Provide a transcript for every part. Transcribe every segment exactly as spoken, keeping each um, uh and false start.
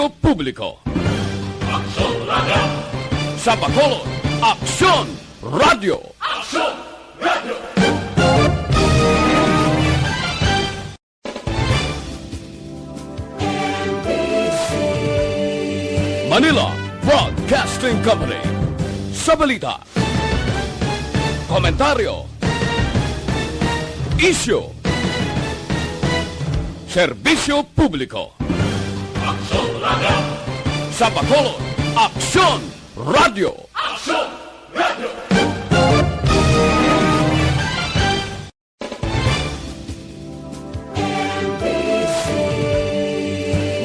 Publiko. Aksyon Radio! Sa Bacolod, Aksyon Radio! Aksyon Radio! Manila Broadcasting Company. Sa balita, komentaryo, isyu, serbisyo publiko. Aksyon Radio! Sa Bacolod, Aksyon Radio! Aksyon Radio!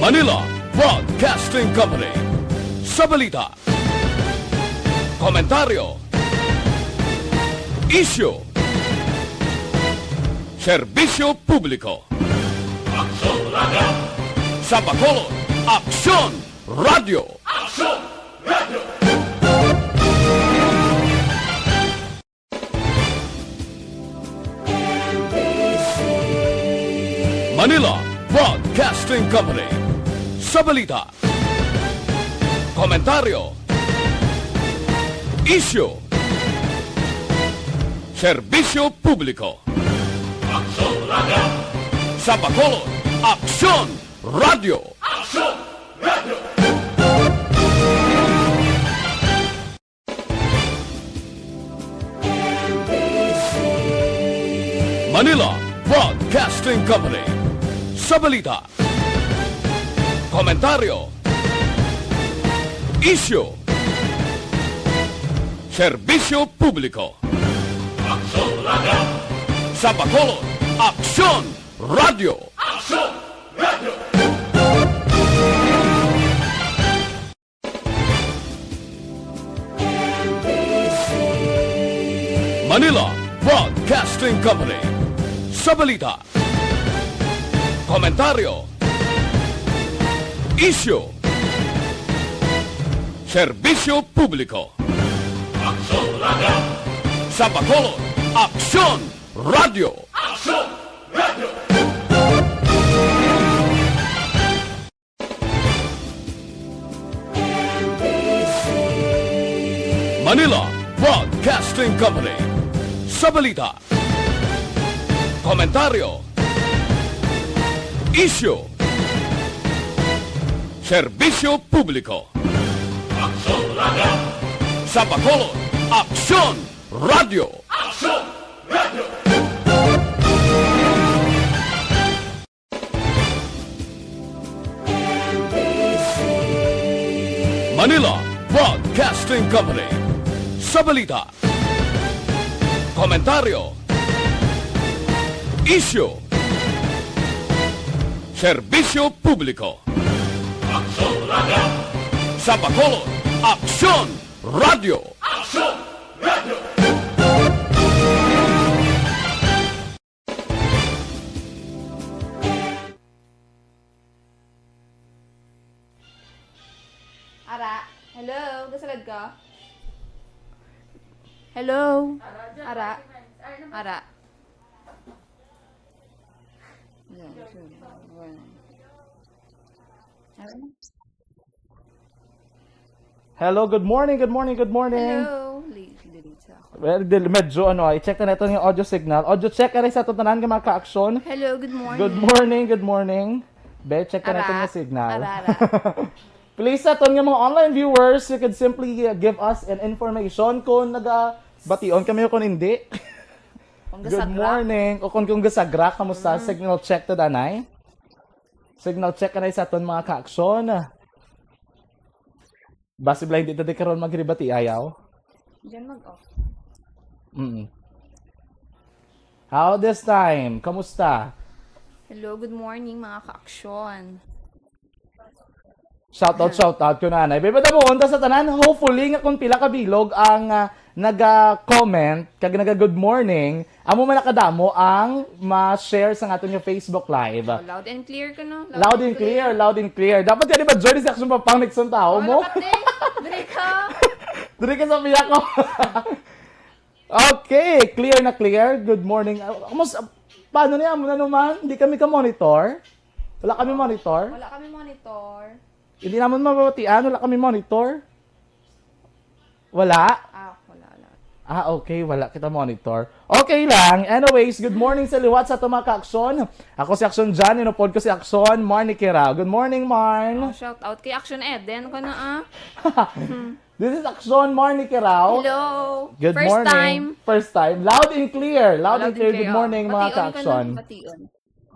Manila Broadcasting Company. Sa balita, komentaryo, isyu, serbisyo publiko. Aksyon Radio! Sa Bacolod, Aksyon Radio! Aksyon Radio! Manila Broadcasting Company. Sa balita, komentaryo, isyu, serbisyo publiko. Aksyon Radio! Sa Bacolod, Aksyon Radio! Aksyon Radio! Manila Broadcasting Company. Sa balita, komentaryo, isyu, serbisyo publiko. Aksyon Radio! Sa Bacolod, Aksyon Radio! Aksyon Radio! Manila Broadcasting Company. Sa balita, komentaryo, isyu, serbisyo publiko. Aksyon Radio! Sa Bacolod, Aksyon Radio! Aksyon Radio! Manila Broadcasting Company. Sa balita, komentaryo, isyu, serbisyo publiko. Aksyon Radio! Sa Bacolod, Aksyon Radio! Aksyon Radio! Manila Broadcasting Company. Sa balita, komentaryo, isyu, serbisyo publiko. Aksyon Radio! Sa Bacolod, Aksyon Radio! Aksyon Radio! Ara. Hello, gasalad ka? Hello. Ara. Ara. Hello, good morning, good morning, good morning. Hello, late, late ako. Well, dil-, medyo ano, i-check na natin yung audio signal. Audio check, aray sa aton tanan nga mga ka-aksyon. Hello, good morning. Good morning, good morning. Be, check na natin Ara. yung signal. Ara, ara. Please, sa aton nga mga online viewers, you could simply, uh, give us an information kung naga-bation kami o kung hindi. Kung Good gasagra. morning. O kung, kung gasagra, kamusta? Mm. Signal check to, danay. Signal check, anay, sa aton mga ka-aksyon. Basi bala hindi ta di karon magribati, ayaw? Diyan mag-off. Mm. How this time? Kamusta? Hello, good morning, mga ka-aksyon. Shout out, shout out ko na, anay. Baby, tabo, unta sa tanan, hopefully nga kung pila ka bilog ang, ah, naga-comment, kag naga-good morning, amo man nakadamo ang ma-share sa aton nga Facebook Live. Oh, loud and clear ka, no? Loud and clear, loud and clear. Dapat yan, di ba, Jordy, sa action pa pang next ang tao Oh, mo? Dapat din. Diri ka. Diri ka sa piya ko. Okay, clear na clear. Good morning. Ah, kamus-, ah, paano niya? Amo na naman? Hindi kami ka-monitor? Wala kami monitor? Wala kami monitor. Hindi naman mababatian, wala kami monitor. Wala? Ah, wala, wala. Ah, okay, wala kita monitor. Okay lang. Anyways, good morning sa liwat sa atong mga ka-aksyon. Ako si Aksyon John, inupod ko si Aksyon Marnie Kirao. Good morning, Marn. Oh, shout out kay Action Eden ko na, ah. This is Aksyon Marnie Kirao. Hello. Good First morning. time. First time. Loud and clear. Loud, Loud and clear. Good morning, mga Bation ko na, ka-aksyon. Bation.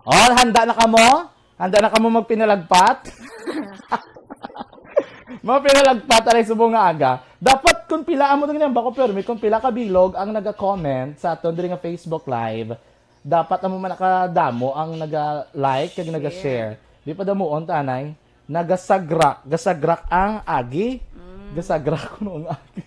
Oh, handa na kamo? Handa na kamo magpinalagpat? Mga pinalagpat, aray, subong nga aga. Dapat kung pila, amo din yan, bako, pero may kung pila ka bilog ang naga-comment sa aton diri nga Facebook Live. Dapat amo man nakadamo ang naga-like kag naga-share. Di pa damuon ta anay. Nagasagrak, gasagrak ang agi. Mm. Gasagrak kuno ang agi.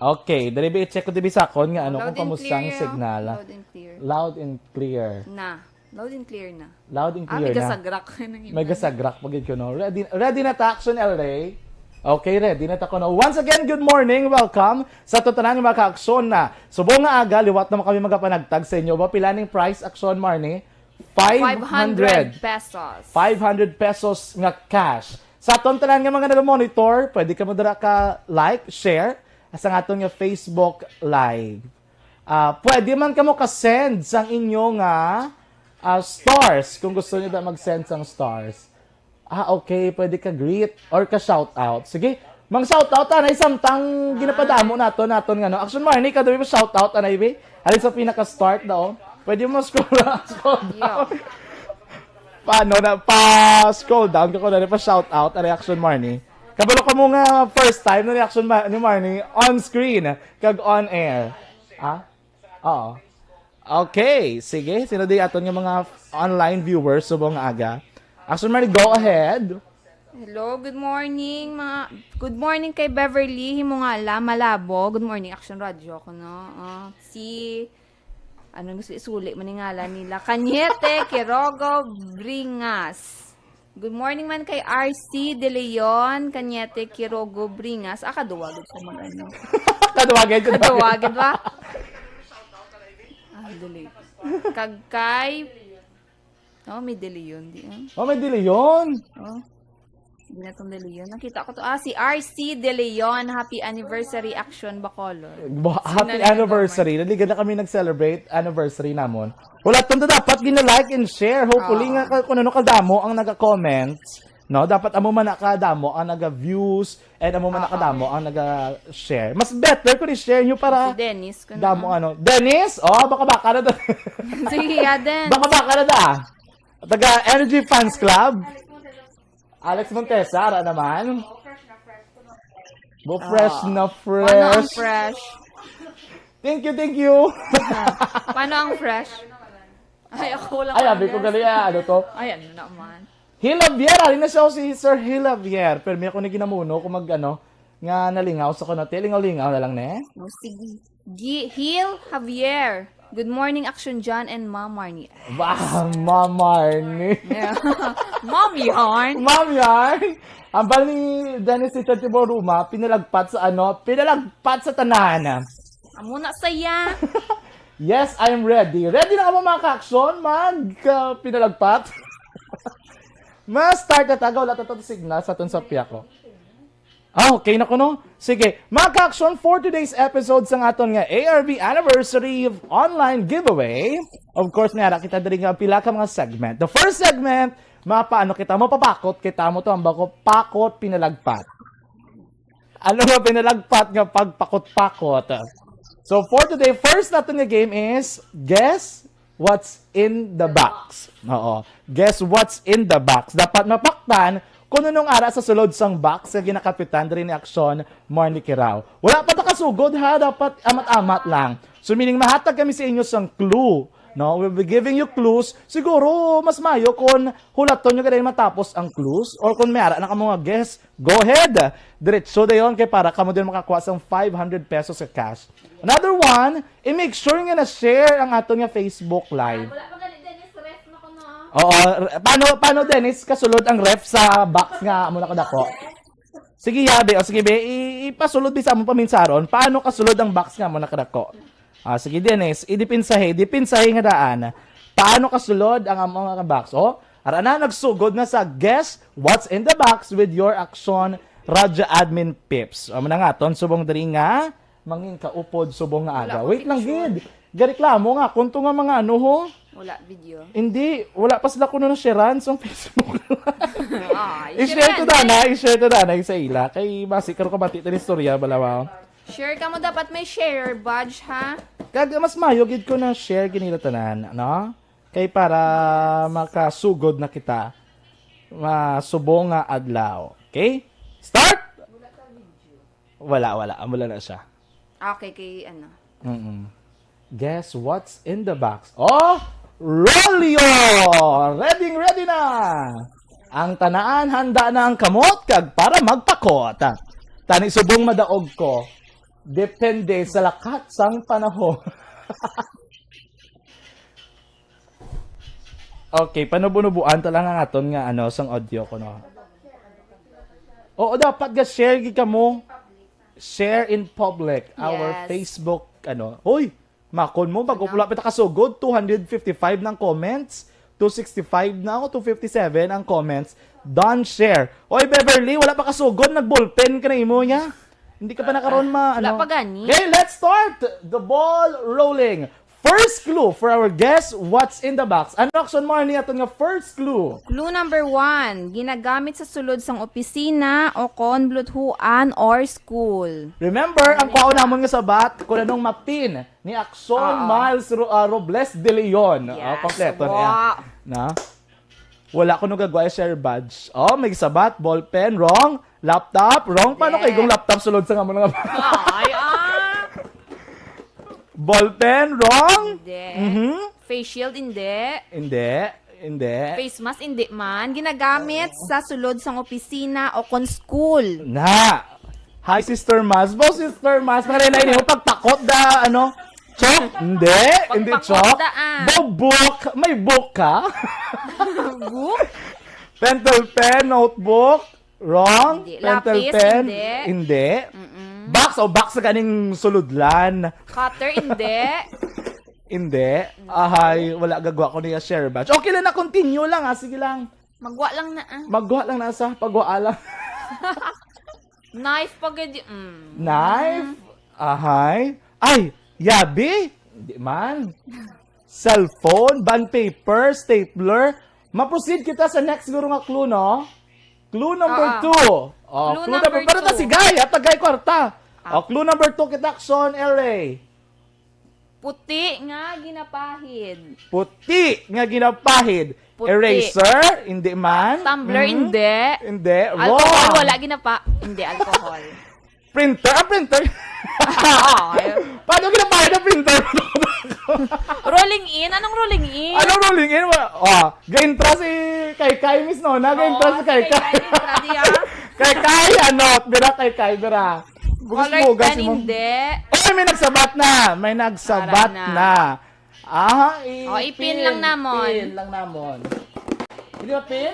Okay, dali ba i-check ko dibi sa akon nga ano Loud kung and kamusta ang clear, ah. signal. Loud and clear. Loud and clear. Na. Loud and clear na. Loud and Ah, clear may na. gasagrak. May gasagrak pa gid ko, no? Ready, ready na ta, Action El Rey? Okay, ready na ta ko, no? Once again, good morning, welcome sa tanan nga mga ka-aksyon na. Subong nga aga, liwat naman kami magapanagtag sa inyo. Ba, pila ning prize, Action, Marnie? Five hundred. Five hundred pesos. Five hundred pesos nga cash. Sa aton tanan nga mga nag-monitor, pwede ka mo dira ka like, share sa aton nga Facebook Live. Ah, pwede man kamo ka-send sang inyo nga, ah, stars kung gusto niyo da mag-send sang stars. Ah, okay, pwede ka greet or ka shout out. Sige, mang shout out anay samtang ginapadamo nato naton nga no. Action, Marnie, ka daw shout out anay, be. Alin sa pinaka-start daw? Pwede mo scroll, scroll down. Yeah. Paano na pa scroll down ka ko na pa shout out ang reaction, Marnie? Kabalo ka mo nga first time na reaction ma- ni Marnie on screen kag on air. Ah? Oo. Okay, sige. Sino di aton nga mga online viewers subong nga aga? Action, Marnie, go ahead. Hello, good morning, mga good morning kay Beverly Himungala Malabo. Good morning, Action Radio ko, no. Ah, si Anong gusto isuli man ni ngalan nila? Kanyete Quirogo Bringas. Good morning man kay R C De Leon, Kanyete Quirogo Bringas. Ah, kaduwa gid sa mga ano. Kaduwa gid, kaduwa gid. Kaduwa gid ba? Ah, dili. Kag kay Oh, may De Leon di, ah. Oh, may De Leon. Oh. Hindi na tong De Leon. Nakita ko to. Ah, si R C De Leon. Happy anniversary, Action Bacolod. Ba- Sino Happy na nito, anniversary. Dali, ganda kami nag-celebrate anniversary namon. Wala, tanda dapat gina-like and share. Hopefully Oo. nga ka- kung ano kadamo ang naga-comment. No, dapat amo man nakadamo ang naga-views and amo man Oo. nakadamo ang naga-share. Mas better kung i-share nyo para Si Dennis, kung damo ano. ano. Dennis? Oh, baka-baka na da. Sige, yeah, Dennis. Baka-baka na da. Taga Energy Fans Club. Alex Montesa, ara naman. Bo, fresh Ah. na fresh. Paano ang fresh? Thank you, thank you. Paano ang fresh? Ay, ako lang Ay, ang abi ko fresh. gali, ah, ano to? Ay, ano naman? Hil Javier, ali na siya si Sir Hil Javier. Pero may ako na ginamuno kung mag, ano, nga nalingaw sa kuno. Te, lingaw-lingaw na lang, ne? Oh, sige. Gi-, Hil Javier. Good morning, Action John and Ma'am Marnie. Ba, Ma'am Marnie. Yeah. Ma'am Yarn. Ma'am Yarn. Ang bal ni Dennis Richard Tiboruma, pinalagpat sa ano, pinalagpat sa tanan. Amo na saya. Yes, I'm ready. Ready na ka ba, mga ka-action? Mag, uh, pinalagpat? Mas start na taga, wala ta to signal sa aton sa piyak, oh. Ah, okay na ko, no? Sige, mga ka-action, for today's episode sa aton nga A R B Anniversary Online Giveaway, of course, may ara kita diri nga pila ka mga segment. The first segment, mapaano kita, mapapakot kita mo to, ang bako, pakot, pinalagpat. Ano nga pinalagpat nga pagpakot-pakot? So, for today, first natin nga game is guess what's in the box. Oo. Guess what's in the box. Dapat mapaktan kung nunong ara sa sulod sang box nga ginakapitan diri ni Aksyon Marnie Kirao. Wala pa ta kasugod, ha. Dapat amat-amat lang. So, meaning, mahatag kami sa inyo sang clue. No? We'll be giving you clues. Siguro, mas mayo kung hulaton nyo gani matapos ang clues or kung may ara na kamo nga guess, go ahead. Diretso dayon kay para kamo din makakuha sang five hundred pesos sa cash. Another one, i-make sure nga na-share ang aton nga Facebook Live. Wala pa gani, Dennis, ref na ko, no? Oo, re- paano, paano, Dennis, kasulod ang ref sa box nga amo na kadako? Sige, yabi. O, sige, be, i- ipasulod di sa among paminsaron. Paano kasulod ang box nga amo na kadako? Ah, sige, Dennis, idipinsahe, dipinsahe nga daan. Paano kasulod ang among nga box? Oh, ara na, nagsugod na sa Guess What's in the Box with your Aksyon Radyo Admin Pips. Amo na nga, aton subong diri nga mangin kaupod subong nga Wala aga. ko Wait lang, picture. gid. Gareklamo nga, kunto nga mga ano, ho? Wala video. Hindi, wala pa sila kuno na sharean sa Facebook. Ah, I-share i-share to yan, dana, eh. i-share to dana, sa ila. Kay basi, karon kabati, tani istorya, balawa. Share ka mo, dapat may share badge, ha? Kag mas mayo gid ko na share ginila tanan, no? Kay para makasugod na kita masubong nga adlaw. Okay? Start! Wala, wala. Amo lang na siya. Okay, kay ano. Mm-mm. Guess what's in the box? Oh! Rolio! Ready, ready na! Ang tanaan, handa na ang kamot kag para magpakot. Tani subong madaog ko. Depende sa lakat sang panahon. Okay, panubo-nubuan ta lang ang aton nga, ano, sang audio ko, no? Oo, dapat ga-share gid kamo. Share in public our Yes. Facebook, ano. Hoy, makon mo, bago Ano? pula pa ta kasugod, two hundred fifty-five ng comments, two sixty-five na ako, two fifty-seven ang comments. Done share. Oy, Beverly, wala pa kasugod, nag-ballpen ka na imo niya. Hindi ka pa na karon ma-, Wala ano. pa gani. Okay, let's start. The ball rolling. First clue for our guess, what's in the box? Ano, Aksyon Marnie, aton nga first clue? Clue number one, ginagamit sa sulod sang opisina o kon bluthuan or school. Remember, ang Ano kwaon siya? namon nga sabat, kung anong mapin ni Aksyon Oo. Miles Ro-, ah, Robles de Leon. Yes, Ah, kompleto wa. niya. Na? Wala ko nagagwa share badge. Oh, may sabat, ballpen, wrong. Laptop, wrong. Paano Hindi. kay kung laptop sulod sa nga mga Ay, ah. Ballpen, wrong. Hindi. Mhm. Face shield, hindi. Hindi. Hindi. Face mask, hindi man. Ginagamit sa sulod sang opisina o kon school. Na. Hi, Sister Mas. Bo, Sister Mas. Marinay niyo pagpakot da, ano? Chok? Hindi. Hindi Pagpakot chok. da, ah. Bo, book. May book ka? Book? Pentel pen, notebook. Wrong. Hindi. Pentel Lapis, pen. hindi. Hindi. Mm-mm. Box o box sa ganing suludlan. Cutter, hindi. Hindi. Ahay, wala gagwa ko niya share batch. Okay lang na, continue lang ha. Sige lang. Magwa lang na, ah. Magwa lang na sa pagwa lang. Knife pa gid, mm. Knife? Ahay. Ay, yabi? Hindi man. Cellphone, bond paper, stapler. Ma-proceed kita sa next siguro nga clue, no? Clue number Oo. two. Oh, Clue clue number number, pero ta two. si Guy, at Guy kwarta. Ah. Oh, clue number two kita, Aksyon, L A. Puti nga ginapahid. Puti nga ginapahid. Puti. Eraser, hindi man. Tumbler, Mhm. hindi. Hindi. Alcohol, Wrong. wala ginapa-, hindi alcohol. Printer? Ah, printer. Oo, ayun. Paano ginapahid ang printer? Rolling in? Anong rolling in? Anong rolling in? Wa-, oh, gaintra si Kay Kay, Miss Nona. Gaintra Oo, si Kay Kay Kay. Kay Kay, gaintra diya. Kay Kay, ano? Bira, Kay Kay, bira. Bugas-bugas Colored pen, mo. hindi. Oy, may nagsabat na. May nagsabat Tara na. na. Aha, i-, Oh, i-pin pin, lang namon. pin lang namon. Hindi ba pin?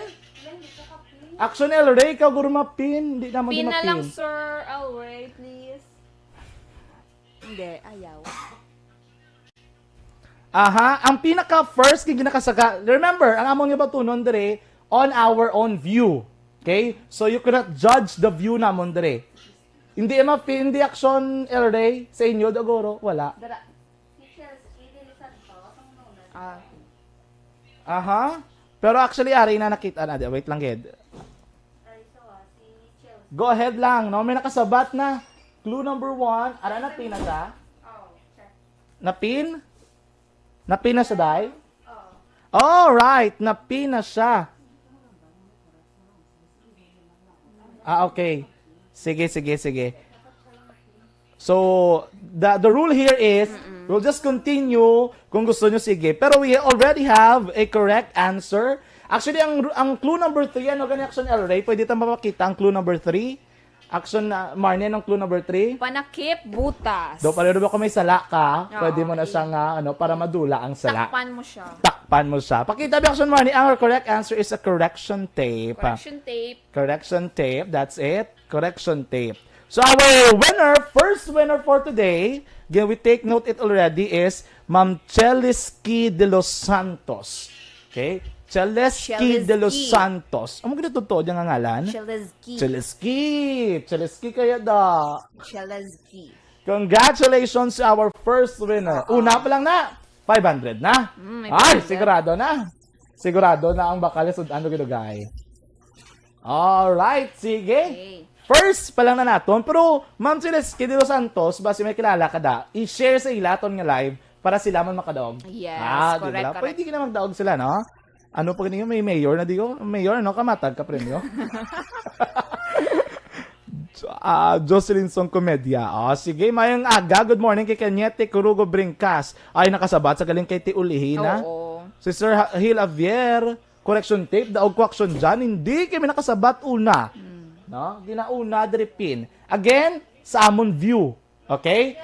Action L Ray, ikaw guro ma-pin. Hindi namon di Pin na lang, ma-pin. Sir Alway, please. Hindi, ayaw. Aha, ang pinaka first nga ginakasaka. Remember, ang among gibatunon dire on our own view. Okay? So you cannot judge the view namon dire. Hindi ma-pin, hindi Action L Ray sa inyo, Dagoro, wala. Dara. Ah. Aha. Pero actually, ari na nakita na. Wait lang, gid. Go ahead lang, no? May nakasabat na. Clue number one. Ara, napin na siya? Napin? Napin na siya, day? All right, napin na siya. Ah, okay. Sige, sige, sige. So, the, the rule here is, Mm-mm. we'll just continue kung gusto nyo, sige. Pero we already have a correct answer. Actually, ang, ang clue number three, ano gani, Action L Ray? Pwede ta mapakita ang clue number three? Action, ah, Marnie, anong clue number three? Panakip butas. Do, pala ba kung may sala ka, Oo, pwede mo na eh. siya nga, ano, para madula ang sala. Takpan mo siya. Takpan mo siya. Pakita, Action Marnie, ang correct answer is a correction tape. Correction tape. Correction tape, that's it. Correction tape. So our winner, first winner for today, Again, we take note it already is Ma'am Cheliski de los Santos. Okay? Cheliski de los Cheliski. Santos. Amo gid to niya nga ngalan? Cheliski. Cheliski. Cheliski kaya da. Cheliski. Congratulations to our first winner. Una pa lang na. Five hundred na. Mm, may Ay, five hundred. Sigurado na. Sigurado na ang bakal sa ano gidugay. Alright, sige. Okay. First pa lang na naton, pero Ma'am Cheliski de los Santos, basi may kilala ka da, i-share sa ila ton nga live para sila man makadaog. Yes, Ah, di correct, ba? correct. Pwede ka na magdaog sila, no? Ano pa gani may mayor na di ko? Mayor, no? Kamatag ka premyo. Ah, Jocelyn Song Comedia. Oh, sige, mayong aga. Good morning kay Kanyete Kurugo Bringkas. Ay, nakasabat sa galing kay Ti Ulihina. Oo. Si Sir Ha- Hil Javier, correction tape, daog ko action dyan. Hindi kami nakasabat una. No? Ginauna, diri pin. Again, sa amon view. Okay?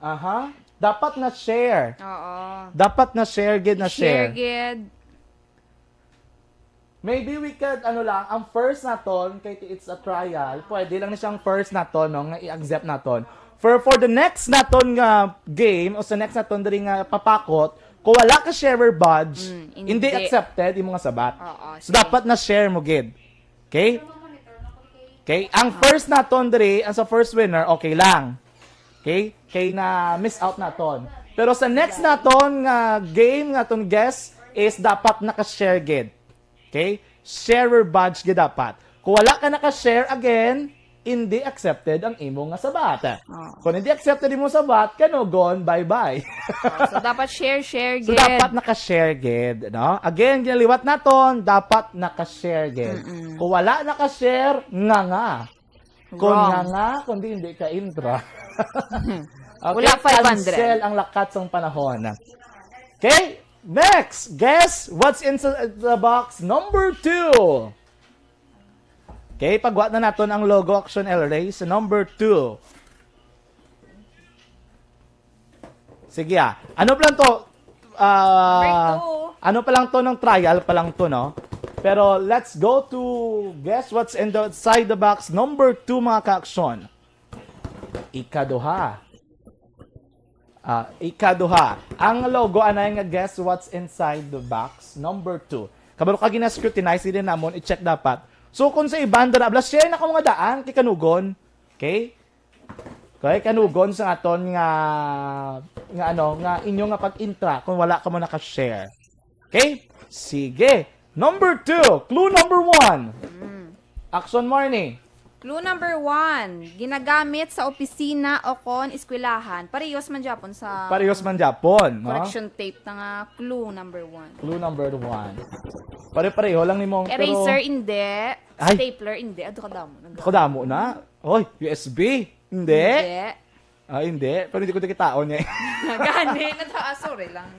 Aha. Dapat na share. Oo. Dapat na share, gid na Share share. gid. Maybe we could, ano lang, ang first naton, kay it's a trial, pwede lang ni siyang first naton, no, nga i-accept naton. For, for the next naton nga game, o sa next naton diri nga papakot, kung wala ka sharer badge, Mm, hindi hindi. accepted yung mga sabat. Oo, So, sige. dapat na share mo gid. Okay? Okay, ang first naton diri, ang sa first winner, okay lang. Okay? Kay na miss out naton. Pero sa next naton nga game, nga aton guest, is dapat naka-share gid. Okay? Sharer badge gid dapat. Kung wala ka naka-share again, hindi accepted ang imo nga sabat. Oh. Kung hindi accepted imo sabat, kanugon, bye-bye. Oh, so, dapat share, share So, gid. dapat naka-share gid, no? Again, ginaliwat naton, dapat naka-share gid. Kung wala naka-share, nga nga. Kung Wrong. nga nga, kundi hindi ka intra. Okay, Wala five hundred. Cancel ang lakat sang panahon. Okay, next. Guess what's inside the box number two. Okay, pagwa na naton ang logo Action El Rey sa number two. Sige ah. Ano pa lang to? Ah, Number two. Ano pa lang to, ng trial pa lang to, no? Pero let's go to guess what's in the, inside the box number two, mga ka-action. Ikaduha. Ah, ikaduha. Ang logo anay nga guess what's inside the box number two. Kabalo ka gina-scrutinize din namon, i-check dapat. So kung sa iban dira, abla, share na ko mga daan kay kanugon. Okay? Kay kanugon sa aton nga nga ano, nga inyo nga pag-intra kung wala ka mo naka-share. Okay? Sige. Number two, clue number one. Action, Marnie. Clue number one, ginagamit sa opisina o kon eskwelahan. Parehos man gyapon sa Parehos man gyapon, no? Correction tape na nga clue number one. Clue number one. Pare-pareho lang ni mong Eraser, hindi. Ay. Stapler, hindi. Ado ka damo. Nag- Ako damo na. Oy, U S B. Hindi. Hindi. Ah, hindi. Pero hindi ko nakitaon niya. Gani. Nata- ah, sorry lang.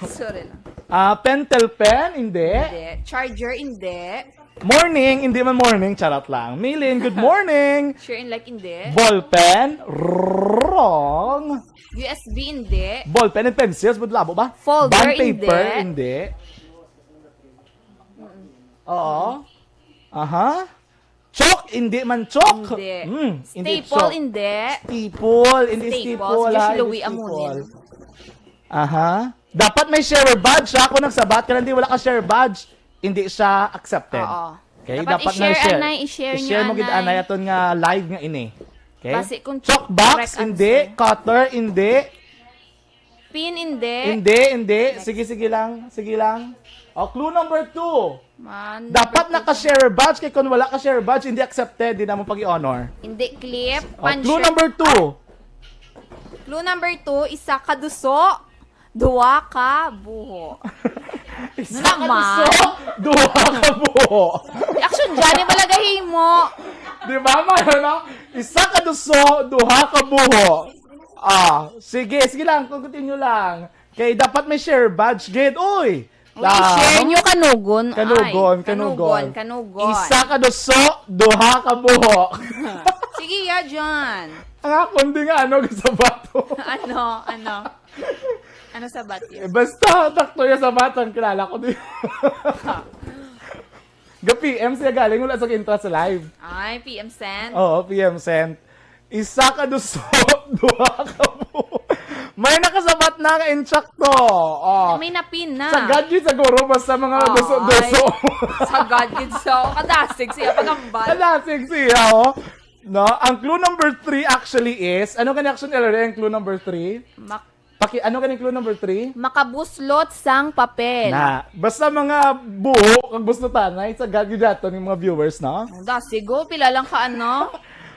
Sorry lang. Ah, pentel pen, hindi. Hindi. Charger, hindi. Morning, hindi man morning, charot lang. Milin, good morning. Share and like, hindi. Ballpen, wrong. U S B, hindi. Ballpen and pencils, budlabo ba? Folder, Bond paper, hindi. Hindi. Oo. Aha. Chalk, hindi man chalk. Hindi. Hmm, hindi Staple, chalk. Hindi. Staple, hindi Staple. Staple, Sige, ha? si Louie Hindi Amunin. Staple. Aha. Dapat may share badge, ha? Kung nagsabat ka, hindi wala ka share badge, hindi siya accepted. Oo. Okay, Dapat dapat, i-share, na share. anay, i-share I-share nyo, mo gid, anay. anay, aton nga live nga ini. Okay? Basi kung Chalk box, correct hindi. answer. Cutter, hindi. Pin, hindi. Hindi, hindi. Sige, sige lang. Sige lang. O, clue number two. Man, Dapat number two. Naka-share badge. Kay kung wala ka share badge, hindi accepted. Di na mo pag-i-honor. Hindi clip. O, Puncher. Clue number two. Clue number two, isa ka duso, duwa ka buho. Isa Naman. ka duso, duha ka buho. Action dyan, yung malagahimo. Di ba, Mano, no? Isa ka duso, duha ka buho. Ah, sige, sige lang, continue lang. Kay dapat may share badge gid, uy. Uy, share nyo kanugon. Kanugon, Ay, kanugon. Kanugon. Isa ka duso, duha ka buho. Sige, ya, John. Ang akon di nga, ano, sa bato. Ano, ano? Ano sa bato? Eh, basta, takto yung sa bato, ang kilala ko di. Ga-P M siya galing, wala sa intra sa live. Ay, P M sent. Oo, P M sent. Isa ka duso, duha ka bu-, may nakasabat na nga insakto. Oh. May napin na. Sa gadget siguro, basta mga Oo, duso-duso. Ay. Sa gadget sa, kadasig siya, pagambal. Kadasig siya, oh. No? Ang clue number three actually is, ano gani action, Ellery, ang clue number three? Mak- Paki, ano gani clue number three? Makabuslot sang papel. Na, basta mga buho kag buslotanay, sa gad gyud ato ning mga viewers, no? Ang dasig, oh, pila lang ka, ano?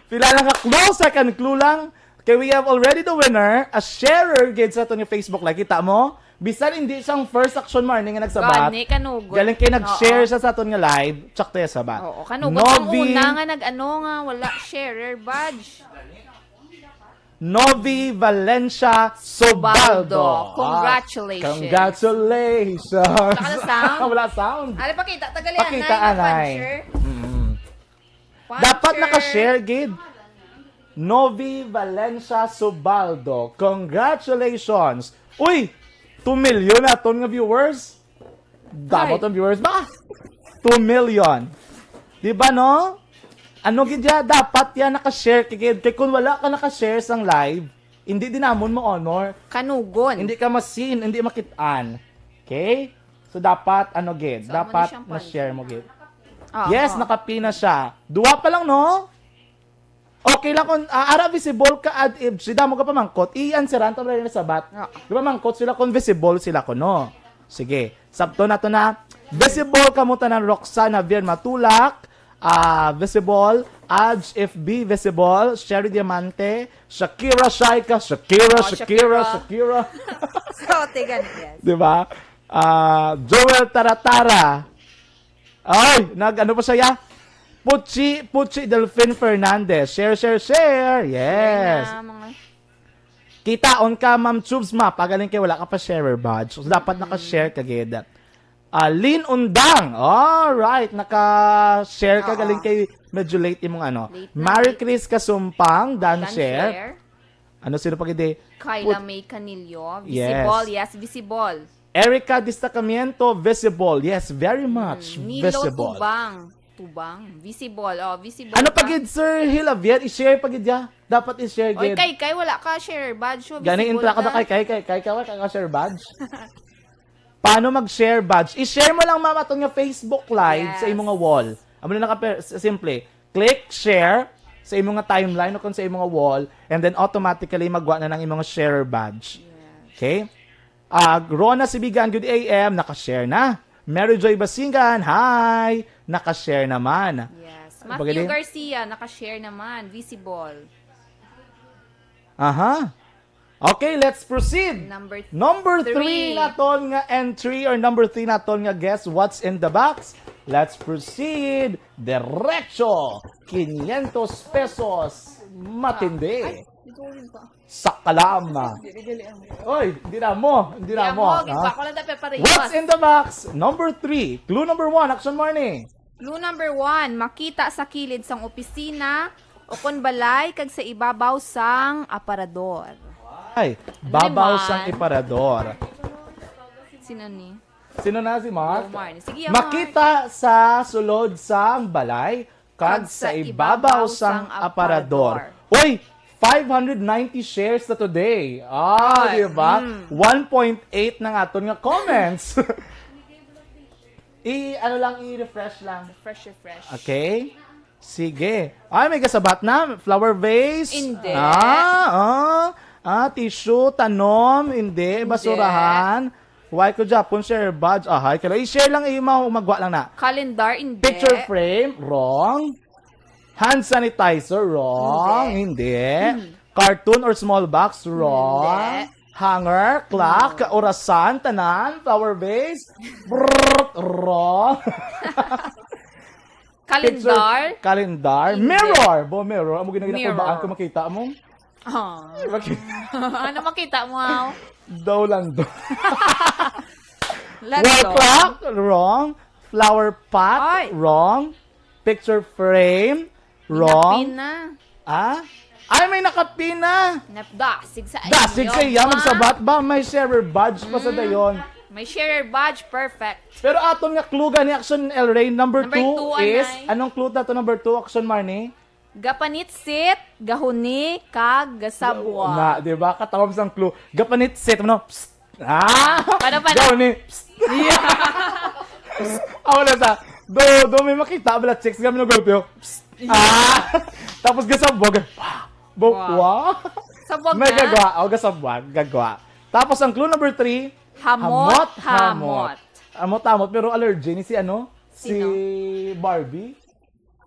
Pila lang ka clue, second clue lang. Kay we have already the winner, a sharer gid sa aton nga Facebook Live. Kita mo? Bisan hindi siyang first action morning nga nagsabat. Gani, kanugon. Galing kay nag-share Oo. siya sa aton nga live, tsakto ya sabat. Oo, kanugon. Ang Novi una nga nag-ano nga, wala sharer badge. Novi Valencia Subaldo. Subaldo. Ah, congratulations. Congratulations. Wala ka na sound? Wala sound. Ari, pakita. Tagali, Pakita, anay, anay. Puncher. Mm. Puncher. Dapat naka-share, gid. Novi Valencia Subaldo. Congratulations. Uy! Two million aton nga viewers. Damo Ay. tong viewers ba? Two million. Di ba, no? Ano gid ya? Dapat ya naka-share ka gid. Kay kung wala ka naka-share sang live, hindi din namon mo honor. Kanugon. Hindi ka ma-seen, hindi makit-an. Okay? So, dapat, ano gid? So, amo ni Dapat siyang na-share puncher. mo gid. Ah, Yes, ah. nakapina siya. Duwa pa lang, no? Okay lang kung, ah, ara visible ka, ad, if, si damo ka pamangkot, i-answeran ta, wala na sabat. Ah. Di ba, mangkot sila kung visible sila ko, no? Sige, sabto na to na. Visible ka mo tanan, Roxanne Javier Matulak, ah, visible, Aj F B, visible, Sherry Diamante, Shakira Shaika, Shakira, Oh, Shakira, Shakira. Shakira. So, tigan, yes. Di ba? Ah, Joel Taratara. Ay, nag-ano pa siya? Puchi, Puchi Delfin Fernandez. Share, share, share. Yes. Share na, mga Kitaon ka, Ma'am Chubs, ma. Pagaling kay wala ka pa sharer badge. So, dapat Mm. naka-share ka, gid. Ah, Lynn Undang. All right. Naka-share ka, Oo. galing kay medyo late imong ano. Late na, Mary late. Chris Kasumpang, done Dan share. share. Ano, sino pa gid? Kyla Put- May Canillo. Yes. Visible. Yes, visible. Erica Destacamiento, visible. Yes, very much Mm, Nilo visible. Tubang. Tubang. Visible. Oh, visible Ano pa pa. gid, Sir Hilavier? I-share pa gid ya. Dapat i-share Oy, gid. kay, kay, wala ka share badge. So, Gani, visible intra ka na ka. kay, kay, kay, kay, kay, wala ka share badge. Paano mag-share badge? I-share mo lang, ma'am, aton nga Facebook Live sa Yes. imo nga wall. Amo na naka-, simple. Click share sa imo nga timeline o kung sa imo nga wall, and then automatically magwa na ng imo nga sharer badge. Yes. Okay? Ah, Rona Sibigan, good A M, naka-share na. Mary Joy Basingan, hi! Naka-share naman. Yes. Ano ba Matthew gani? Garcia, naka-share naman. Visible. Aha. Okay, let's proceed. Number Number three three. naton nga entry or number three naton nga guess what's in the box. Let's proceed. Derecho. Quinientos pesos. Matindi. Ay, ito yun pa. Sakalam. Dili, dili, ang Oy, hindi na mo. Hindi na Hindi mo. mo. Gid ha? pa ako lang dapat parehas. What's in the box? Number three. Clue number one. Action morning. Clue number one, makita sa kilid sang opisina o kon balay kag sa ibabaw sang aparador. Ay, Ano babaw man? sang aparador. Sino ni? Sino na si Mark? Omar. Sige, Omar. Makita sa sulod sang balay kag Kag sa sa ibabaw ibabaw sang sang aparador. aparador. Uy, five hundred ninety shares na today. Ah, Ay, di ba? mm. One point eight na nga aton nga comments. I, ano lang, i-refresh lang. Refresh, refresh. Okay? Sige. Ay, may kasabat na. Flower vase. Hindi. Ah, oh. Ah, tissue, tanom, hindi. Hindi. Basurahan. Why ko Japon share badge? Ahay, kala i-share lang, eh, ma-, magwa lang na. Calendar, hindi. Picture frame, wrong. Hand sanitizer, wrong. Hindi. Hindi. Hmm. Carton or small box, wrong. Hindi. Hanger, clock, Hmm. orasan, tanan, flower vase. Brrr, wrong. Calendar? Picture, calendar. Hindi. Mirror. Bo, mirror. Amo ginaginakubaan Mirror. ko, makita mo. Ah. Ay, maki- Ano makita mo, aw? Daw lang do. Let's Wall go. clock, wrong. Flower pot, Ay. wrong. Picture frame, wrong. Pinapin na. Ah? Ay, may nakapina. Napdasig sa Dasig inyo, sa iya, ba? magsabat ba? May sharer badge pa sa Mm. dayon. May sharer badge, perfect. Pero aton nga clue gani, Action El Rey, number Number two two, is, anay. Anong clue nato number two, Action Marnie? Gapanitsit, gahuni, kag gasabwa. Na, di ba? Katawag sang clue. Gapanitsit, ano? Psst. Ah! Paano, paano? Gahuni. Psst. Ako na sa, do, do may makita, bala chicks, kami nung gulpyo. Psst. Ah! Tapos gasabwa, ga-, bo, Wow. Wow. Sabwag May na. gagwa. O, gasabwag, gagwa. Tapos ang clue number three, Hamot, hamot. Hamot-hamot. Pero allergy ni si ano? Si Sino? Barbie.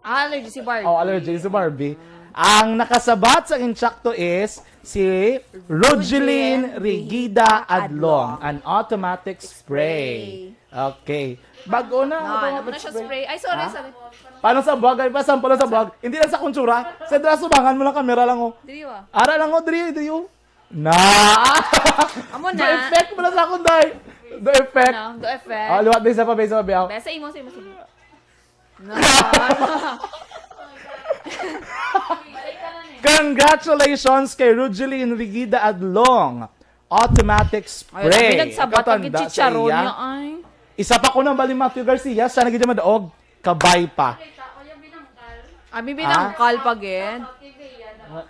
Ah, allergy si Barbie. Oh, allergy si Barbie. Ang nakasabat sa insakto is si Rugeline Rigida Adlong, an automatic spray. Okay. Bago na, No, automatic ano na siya spray. Spray? Ay, sorry, Ha? sorry. Paano sa vlog? Ay, pa, sample sa vlog. Hindi lang sa kunsura. Sa dira, subangan mo lang kamera lang, oh. Diri wa. Ara lang, oh, diri, diri, oh. Na! Amo Do na. effect mo na sa akong, day. Do effect. No, do effect. Ah, liwat din sa pabay, sa pabay, oh. Besa imo, sa imo, sa imo. No. Congratulations kay Rugeline Rigida Adlong. Automatic Ay, spray. abi, nagsabat ang Katanda sa chicharon iya. Niya, ay. Isa pa ko nang bali Matthew Garcia, siya na gid madaog. Kabay pa. Abi, binangkal pa gid.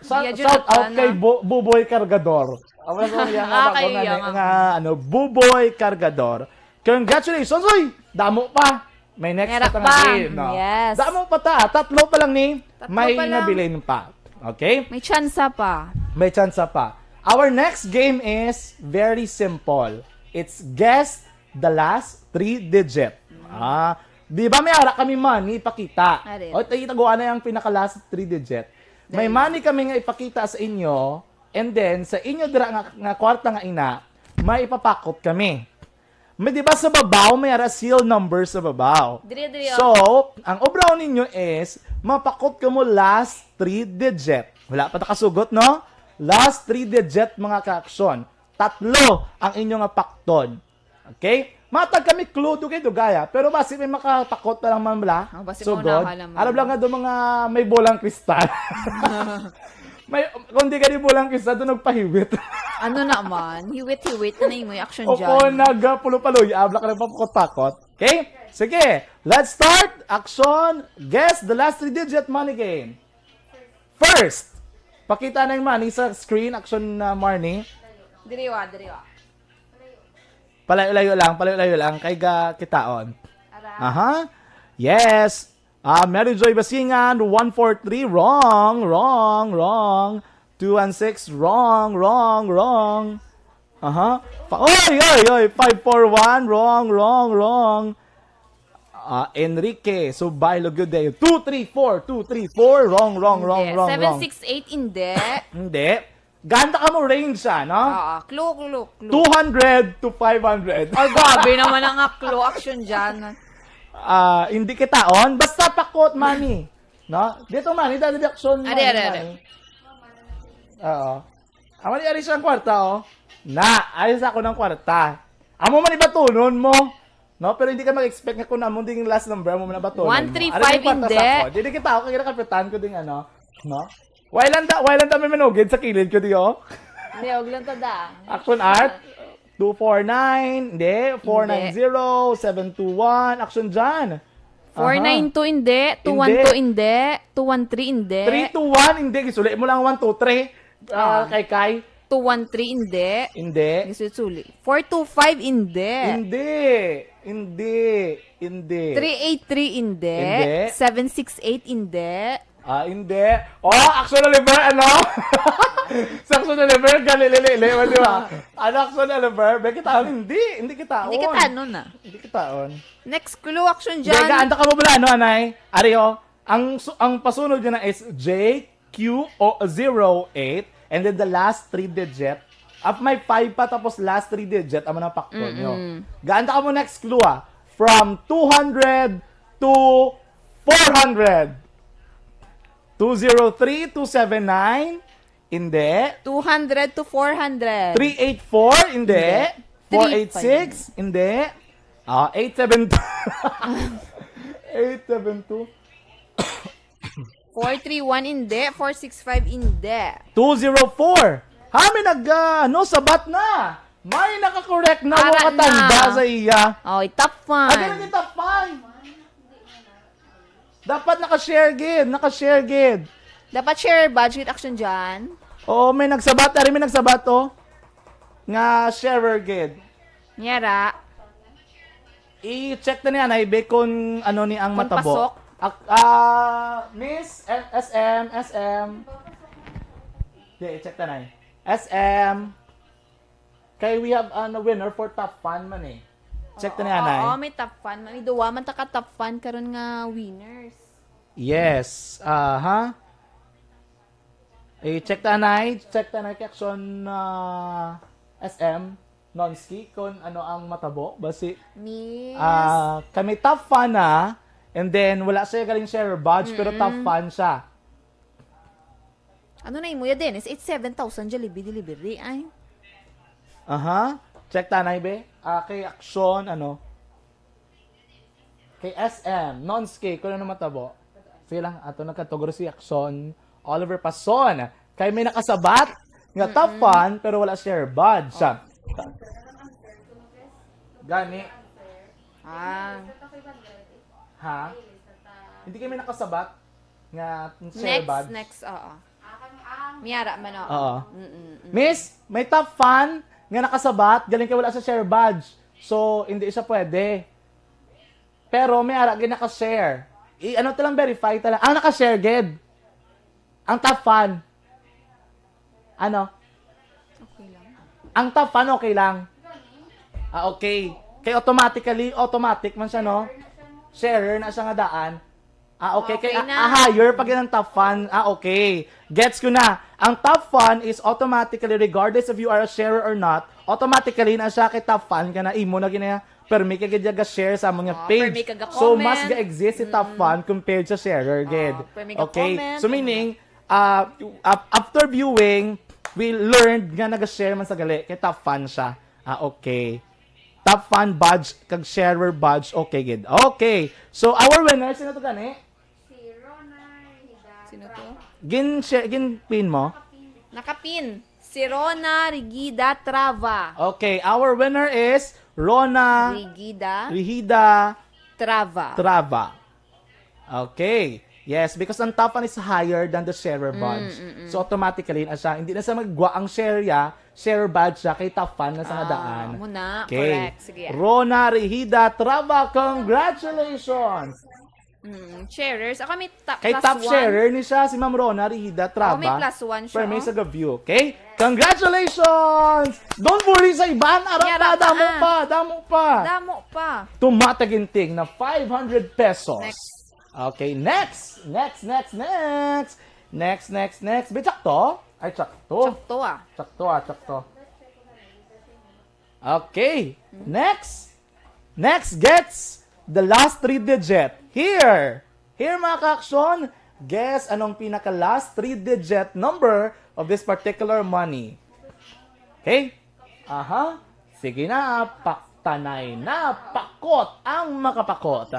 Sa, Iya, shout out Jonathan, kay ah. Bu- Buboy Cargador. Ako lang kung yan Ah, nga, kay nga, iya nga, nga. Ano, Buboy Cargador. Congratulations, uy! Damo pa. May next Merak pa tang pa. game, no? Yes. Damo pa ta. Tatlo pa lang ni. Tatlo May pa lang. nabilin pa. Okay? May tsansa pa. May tsansa pa. Our next game is very simple. It's guess the last three digit. Ah, di ba may ara kami money ipakita? Arin. O, tayo taguan na yung pinaka last three digit. May Dali. Money kami nga ipakita sa inyo, and then sa inyo dira nga, nga kwarta nga ina, may ipapakot kami. May, di ba sa babaw, may ara seal number sa babaw. Diri, diri, So, ang obraw ninyo is, mapakot ka mo last three digit. Wala pa ta kasugot, no? Last three digit, mga ka-action. Tatlo ang inyo nga pakton. Okay? Matag kami clue, dugay-dugay, ah. Pero basi may makapakot na lang man bala. Oh, basi So maunahan good. naman. Alam lang nga doon mga may bolang kristal. May, kung di ka di bolang kristal, doon nagpahiwit. Ano naman? Hiwit-hiwit na na yung action O dyan. kung nagpulo-paloy, abla ka nagpapakot-pakot. Okay? Sige. Let's start. Action. Guess the last three digit money game. First. Pakita na yung money sa screen. Action na, Marnie. Diriwa, diriwa. Palayo-layo lang. Palayo-layo lang. Kay ga kitaon. Ara. Aha. Yes. Ah, Mary Joy Basingan, one four three, wrong, wrong, wrong. Two one six, wrong, wrong, wrong. Aha. Pa oy, oy, oy, five four one, wrong, wrong, wrong. Ah, Enrique, Subay, Lugyo, Deo. Two three four, two three four, wrong, wrong, wrong, Hindi. wrong, wrong. Seven six eight, hindi. Hindi. Ganda ka mo range siya, no? Oo, clue, clue, clue. Two hundred to five hundred. Ay, grabe naman ang clue action dyan. Ah, hindi kitaon. Basta pakot, money. No? Dito, money. Dali, action, Ari, money, ari, ari. Money. Oo. Amo ni ari siyang kwarta, oh. Na, ayos ako ng kwarta. Amo man ibatunon mo. No, pero hindi ka mag-expect nga kung amo ding last number mo na batunon mo. One three five, Ari yung kwarta hindi. Sa ako. Hindi kita ako kaya kapitan ko ding ano, no? Why lang da, why lang da may manugid sa kilid ko di, oh? Hindi, huwag lang tada. Action art? Two four nine, hindi. Four nine zero, seven two one. Action dyan. Four nine two, hindi. Two one two, hindi. Two one three, hindi. Three two one, hindi. Gisuli mo lang one two three. Ah, Ah. kay Kai. Two one three, hindi. Hindi. Gisuli-suli. Four two five, hindi. Hindi. Hindi. Hindi. Three eight three, hindi. Hindi. Seven six eight, hindi. Ah, hindi. Oh, action Oliver, ano? Sa action Oliver, gali-lili-li, di ba? Ano action Oliver? Be, kita, hindi. Hindi kita. Hindi kita, ano na. Hindi kita, on. Next clue, action Dega, dyan. anta ka mo bala, ano, anay? Ari, oh. Ang, su- ang pasunod niya na is J Q zero eight, and then the last three digit. At may five pa, tapos last three digit, ang mga pakto nyo. Mm-mm. Gaanta ka mo next clue, ah. From two hundred to four hundred. Two zero three, two seven nine. Hindi. Two hundred to four hundred. Three eight four, hindi. Hindi. Four eight six, hindi. Ah, eight seven two. Eight seven two. Four three one, hindi. Four six five, hindi. Two zero four. Ha, may nag, ah, ano, sabat na. May nakakorek na Ara mga tanda na. Sa iya. Oh, top Adi five. Lagi top five. Dapat naka-share gid, naka-share gid. Dapat share badge gid action dyan. Oo, may nagsabat, ari may nagsabat, oh. Nga sharer gid. Nyara. I-check na niya, Nay, be, kung ano ni ang Kung matabo. Pasok? Ak-, ah, Miss, eh, S M, S M. Di, i-check na, Nay. S M. Kay we have, ano, winner for top fan man, eh. Check na niya, Nay. Oo, may top fan. May duwa man ta ka top fan karon nga winners. Yes. Aha. Eh, check ta, Nay. Check ta, Nay. Kay action, ah, S M. Nonski, kung ano ang matabo. Basi, Miss. Ah, kami top fan na. And then, wala siya galing share badge, pero top fan siya. Ano na imo ya, Dennis? It's seven thousand Jollibee delivery, ay. Aha. Check ta, Nay, be. Ah, kay action, ano? Kay S M, Nonski, kung ano matabo. Sige lang, ato nagkatugro si action. Oliver Pason. Kay may nakasabat nga top fan, pero wala share badge. Siya. Gani. Ah. Ha? Hindi kami nakasabat nga share Next, badge. Next, oo. Miyara man, oo. Oo. Mm-mm, mm. Miss, may top fan nga nakasabat, galing kay wala sa share badge. So, hindi siya pwede. Pero may ara gid naka-share. I-ano ta lang, verify ta lang. Ang naka-share gid. Ang top fan. Ano? Okay lang. Ang top fan, okay lang. Ah, okay. Kay automatically, automatic man siya, no? Sharer na siya nga daan. Ah, okay. Okay Kay, ah, na. Ah, higher pa gid ang top fan. Ah, okay. Gets ko na. Ang top fan is automatically, regardless if you are a sharer or not, automatically na siya kay top fan ka na, imo na gina, permi ka gid ga-share sa among Ah, page. Permi ka ga-comment. So, mas ga-exist si top fan compared sa sharer, gid. Ah, permi Okay. Ga-comment. So, meaning, ah, af-, after viewing, we learned nga nag-share man sa gali kay top fan siya. Ah, okay. Top fan badge kag sharer badge, okay gid. Okay. So, our winner, sino to gani? Si Rona Hida Sino to? Trapa. Gin-share, gin-pin mo? Nakapin. Si Rona Rigida Trava. Okay, our winner is Rona Rigida Rigida Trava. Trava. Okay. Yes, because ang top fan is higher than the sharer badge. Mm, mm, mm. So, automatically, na siya, hindi na siya magwa ang share ya, sharer badge siya, kay top fan na sa Ah, nadaan. Muna. Okay. Correct. Sige. Rona Rehida Trava, congratulations! Mm, sharers. Ako may ta- Kay plus top one. Sharer ni siya, si Ma'am Rona Rehida Trava. Oh, may plus one siya, Permi oh. Sa Gaview, okay? Congratulations! Don't worry sa iban, ara Yara pa, pa, damo ah. Pa, damo pa. Damo pa. Tumataginting na five hundred pesos. Next. Okay, next. Next, next, next. Next, next, next. Bitsak to? Ay, tsak to. Tsak to, ah. Tsak to, ah, tsak to. Okay. Next. Next gets the last three digit. Here. Here, mga ka-aksyon. Guess anong pinaka-last three digit number of this particular money. Okay? Aha. Sige na, paktanay na, pakot ang makapakot.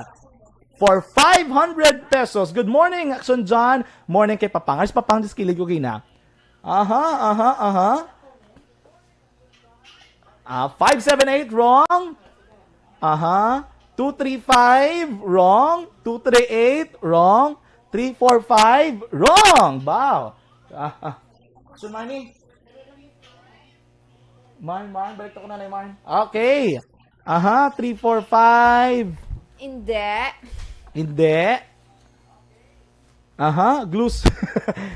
For five hundred pesos. Good morning, Action John. Morning kay Papang. Ay, si Papang, just kilig ko gina. Aha, aha, aha. Ah, five seven eight, wrong. Aha. Two three five, wrong. Two three eight, wrong. Three four five, wrong. Wow. Ah, ah. Action, Marnie. Marn, Marn, balik ako na, Marn. Okay. Aha, three four five. Hindi. Hindi. Aha, glus.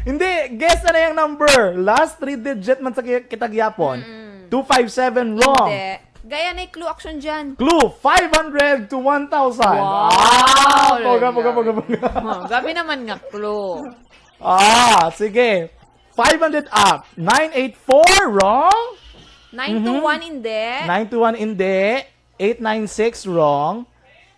Hindi, guess na na yung number. Last three digit man sa ki-, kita gyapon. Mm-mm. Two five seven, wrong. Hindi. Gaya na yung clue action dyan. Clue, five hundred to one thousand. Wow, Ah, poga, poga, poga, poga. Oh, grabe naman nga clue. Ah, sige. Five hundred up. Nine eight four, wrong. Nine two one, Mhm. Hindi. Nine two one, hindi. Eight nine six, wrong.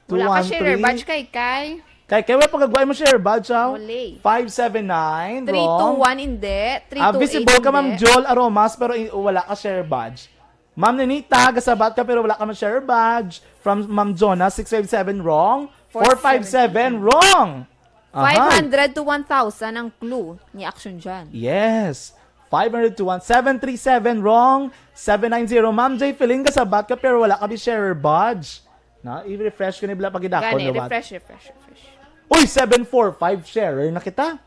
Wala ka share Two one three. Badge kay Kai. Kay, kay, wala pagkagway mo share badge, ah. Wala. Five seven nine, wrong. Three two one, hindi. Ah, three two eight, visible ka, Ma'am hindi. Jol Aromas, pero i-, wala ka share badge. Ma'am Ninita, gasabat ka, pero wala ka man share badge. From Ma'am Jonah, six five seven, wrong. Four five seven, wrong. Aha. Five hundred to one thousand ang clue ni Action dyan. Yes. Five hundred to one. Seven three seven, wrong. Seven nine zero. Ma'am J Feline, kasabat ka pero wala ka bi sharer badge. Na, i-refresh ko ni bala pagidakon. Gani, liwat. Refresh, refresh, refresh. Uy, seven four five sharer na kita.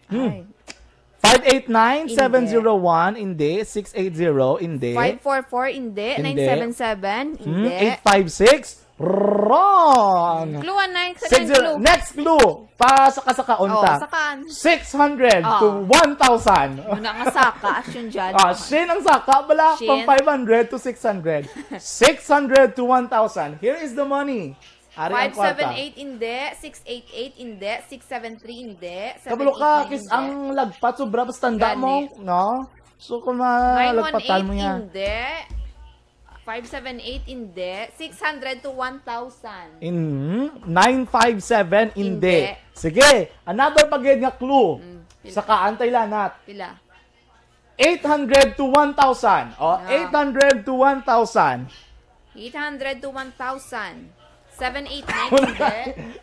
Hmm. Ay. Five eight nine, seven zero one, hindi. Six eight zero, hindi. Five four four, hindi. Hindi. Nine seven seven, hmm, hindi. Eight five six, wrong. Clue, ah, next, six zero, clue. Next clue. Pasaka-saka, oh, unta. Sakaan. Six hundred to, oh, one thousand. Muna nga saka, action dyan. Ah, Shin ang saka, bala, Shin. From five hundred to six hundred. Six hundred to one thousand. Here is the money. Ari ang kwarta. Five seven eight, hindi. Six eight eight, hindi. Six seven three, hindi. Kabalo ka, seven eight nine, kis hindi. Ang lagpat, sobra, basta tanda mo, gani, no? So, kung malagpatan mo niya. Nine one eight, hindi. Five seven eight, hindi. Six hundred to one thousand. In, nine five seven, hindi. Hindi. Sige, another pa gid nga clue. Mm, pila? Sa kaantay lanat. Pila? Eight hundred to one thousand. O, ah, eight hundred to one thousand. Eight hundred to one thousand. Seven eight nine, hindi.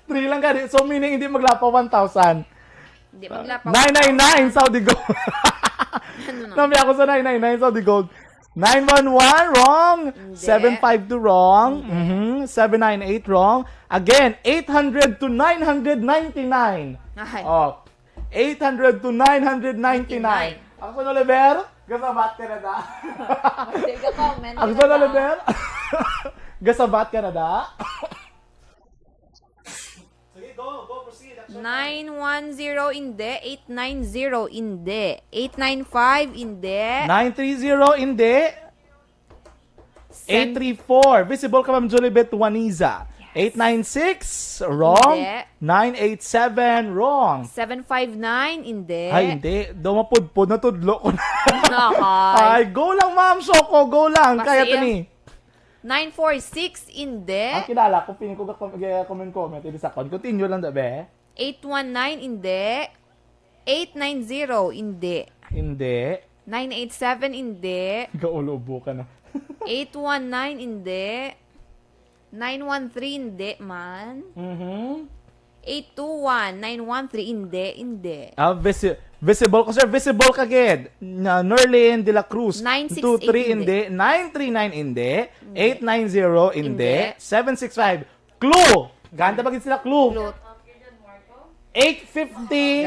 Three lang gani. So, meaning, hindi maglapa one thousand. Hindi maglapa one thousand. Nine nine nine, Saudi Gold. Ano na? Nami ako sa nine nine nine, Saudi Gold. Nine one one, wrong. Hindi. Seven five two, wrong. Hindi. Mhm. Seven nine eight, wrong. Again, eight hundred to nine hundred ninety-nine. Ay. Oh. Eight hundred to nine hundred ninety-nine. Ninety-nine. Akson Oliver, gasabat ka na da. Hindi ka comment, Akson Oliver, gasabat ka na da. Sige, go, go, proceed. Action. Nine one zero, hindi. Eight nine zero, hindi. Eight nine five, hindi. Nine three zero, hindi. Eight three four. Visible ka, Ma'am Julibet Juaniza. Yes. Eight nine six, wrong. Hindi. Nine eight seven, wrong. Seven five nine, hindi. Ay, hindi. Daw mapudpod, natudlo ko na. Ay. Ay, go lang, Ma'am Shoko, go lang. Kaya ta ni. Nine four six, hindi. Ang kilala ko, feeling ko ga-, ga-, comment, comment, hindi sa kon. Continue lang, da, be. Eight one nine, hindi. Eight nine zero, hindi. Hindi. Nine eight seven, hindi. Gaulo-ubo ka na. Eight one nine, hindi. Nine one three, hindi man. Mhm. Eight two one, nine one three, hindi, hindi. Ah, visi-, visible ko, sir. Visible ka gid. Na Nerlin de la Cruz. Nine six eight, two three, hindi. Hindi. Nine three nine, hindi. Hindi. Eight nine zero, hindi. Hindi. Seven six five. Clue! Ganda ba gid sila clue? Clue. Eight fifty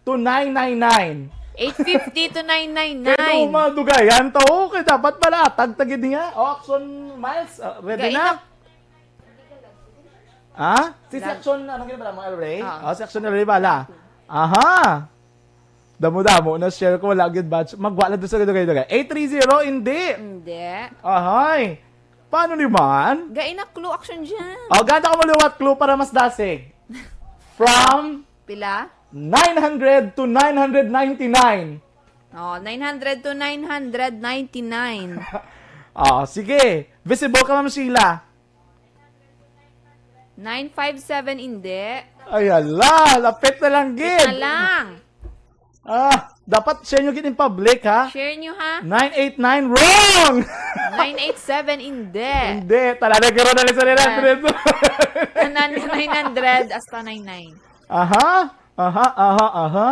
to nine nine nine. Eight fifty to nine nine nine. Kay duma, dugayan to. Okay, dapat pala, tagtagid niya. O, Action Miles, ah, ready na? Gaina. Ha? Si Section, ano gid ba mo, El Rey? Ah. O, Section El Rey bala. Aha. Damo-damo na share ko, wala gid batch. Magwa na doon sa dugay-dugay. Eight three zero, hindi. Hindi. Ahay. Paano ni man? Gaina clue, Action dyan. O, ganda ko maliwat clue para mas dasig. From pila? Nine hundred to nine hundred ninety-nine. O, nine hundred to nine hundred ninety-nine. O, sige. Visible ka, Ma'am Sheila. Nine five seven, hindi. Ay, hala, lapit na lang gid. Lapit na lang. Ah, dapat share nyo gid in public, ha? Share nyo, ha? Nine eight nine, wrong! Nine eight seven, hindi. Hindi, talaga, karon na lang sa nine hundred. Ah. Tanan, nine hundred, hasta nine nine. Aha, aha, aha, aha.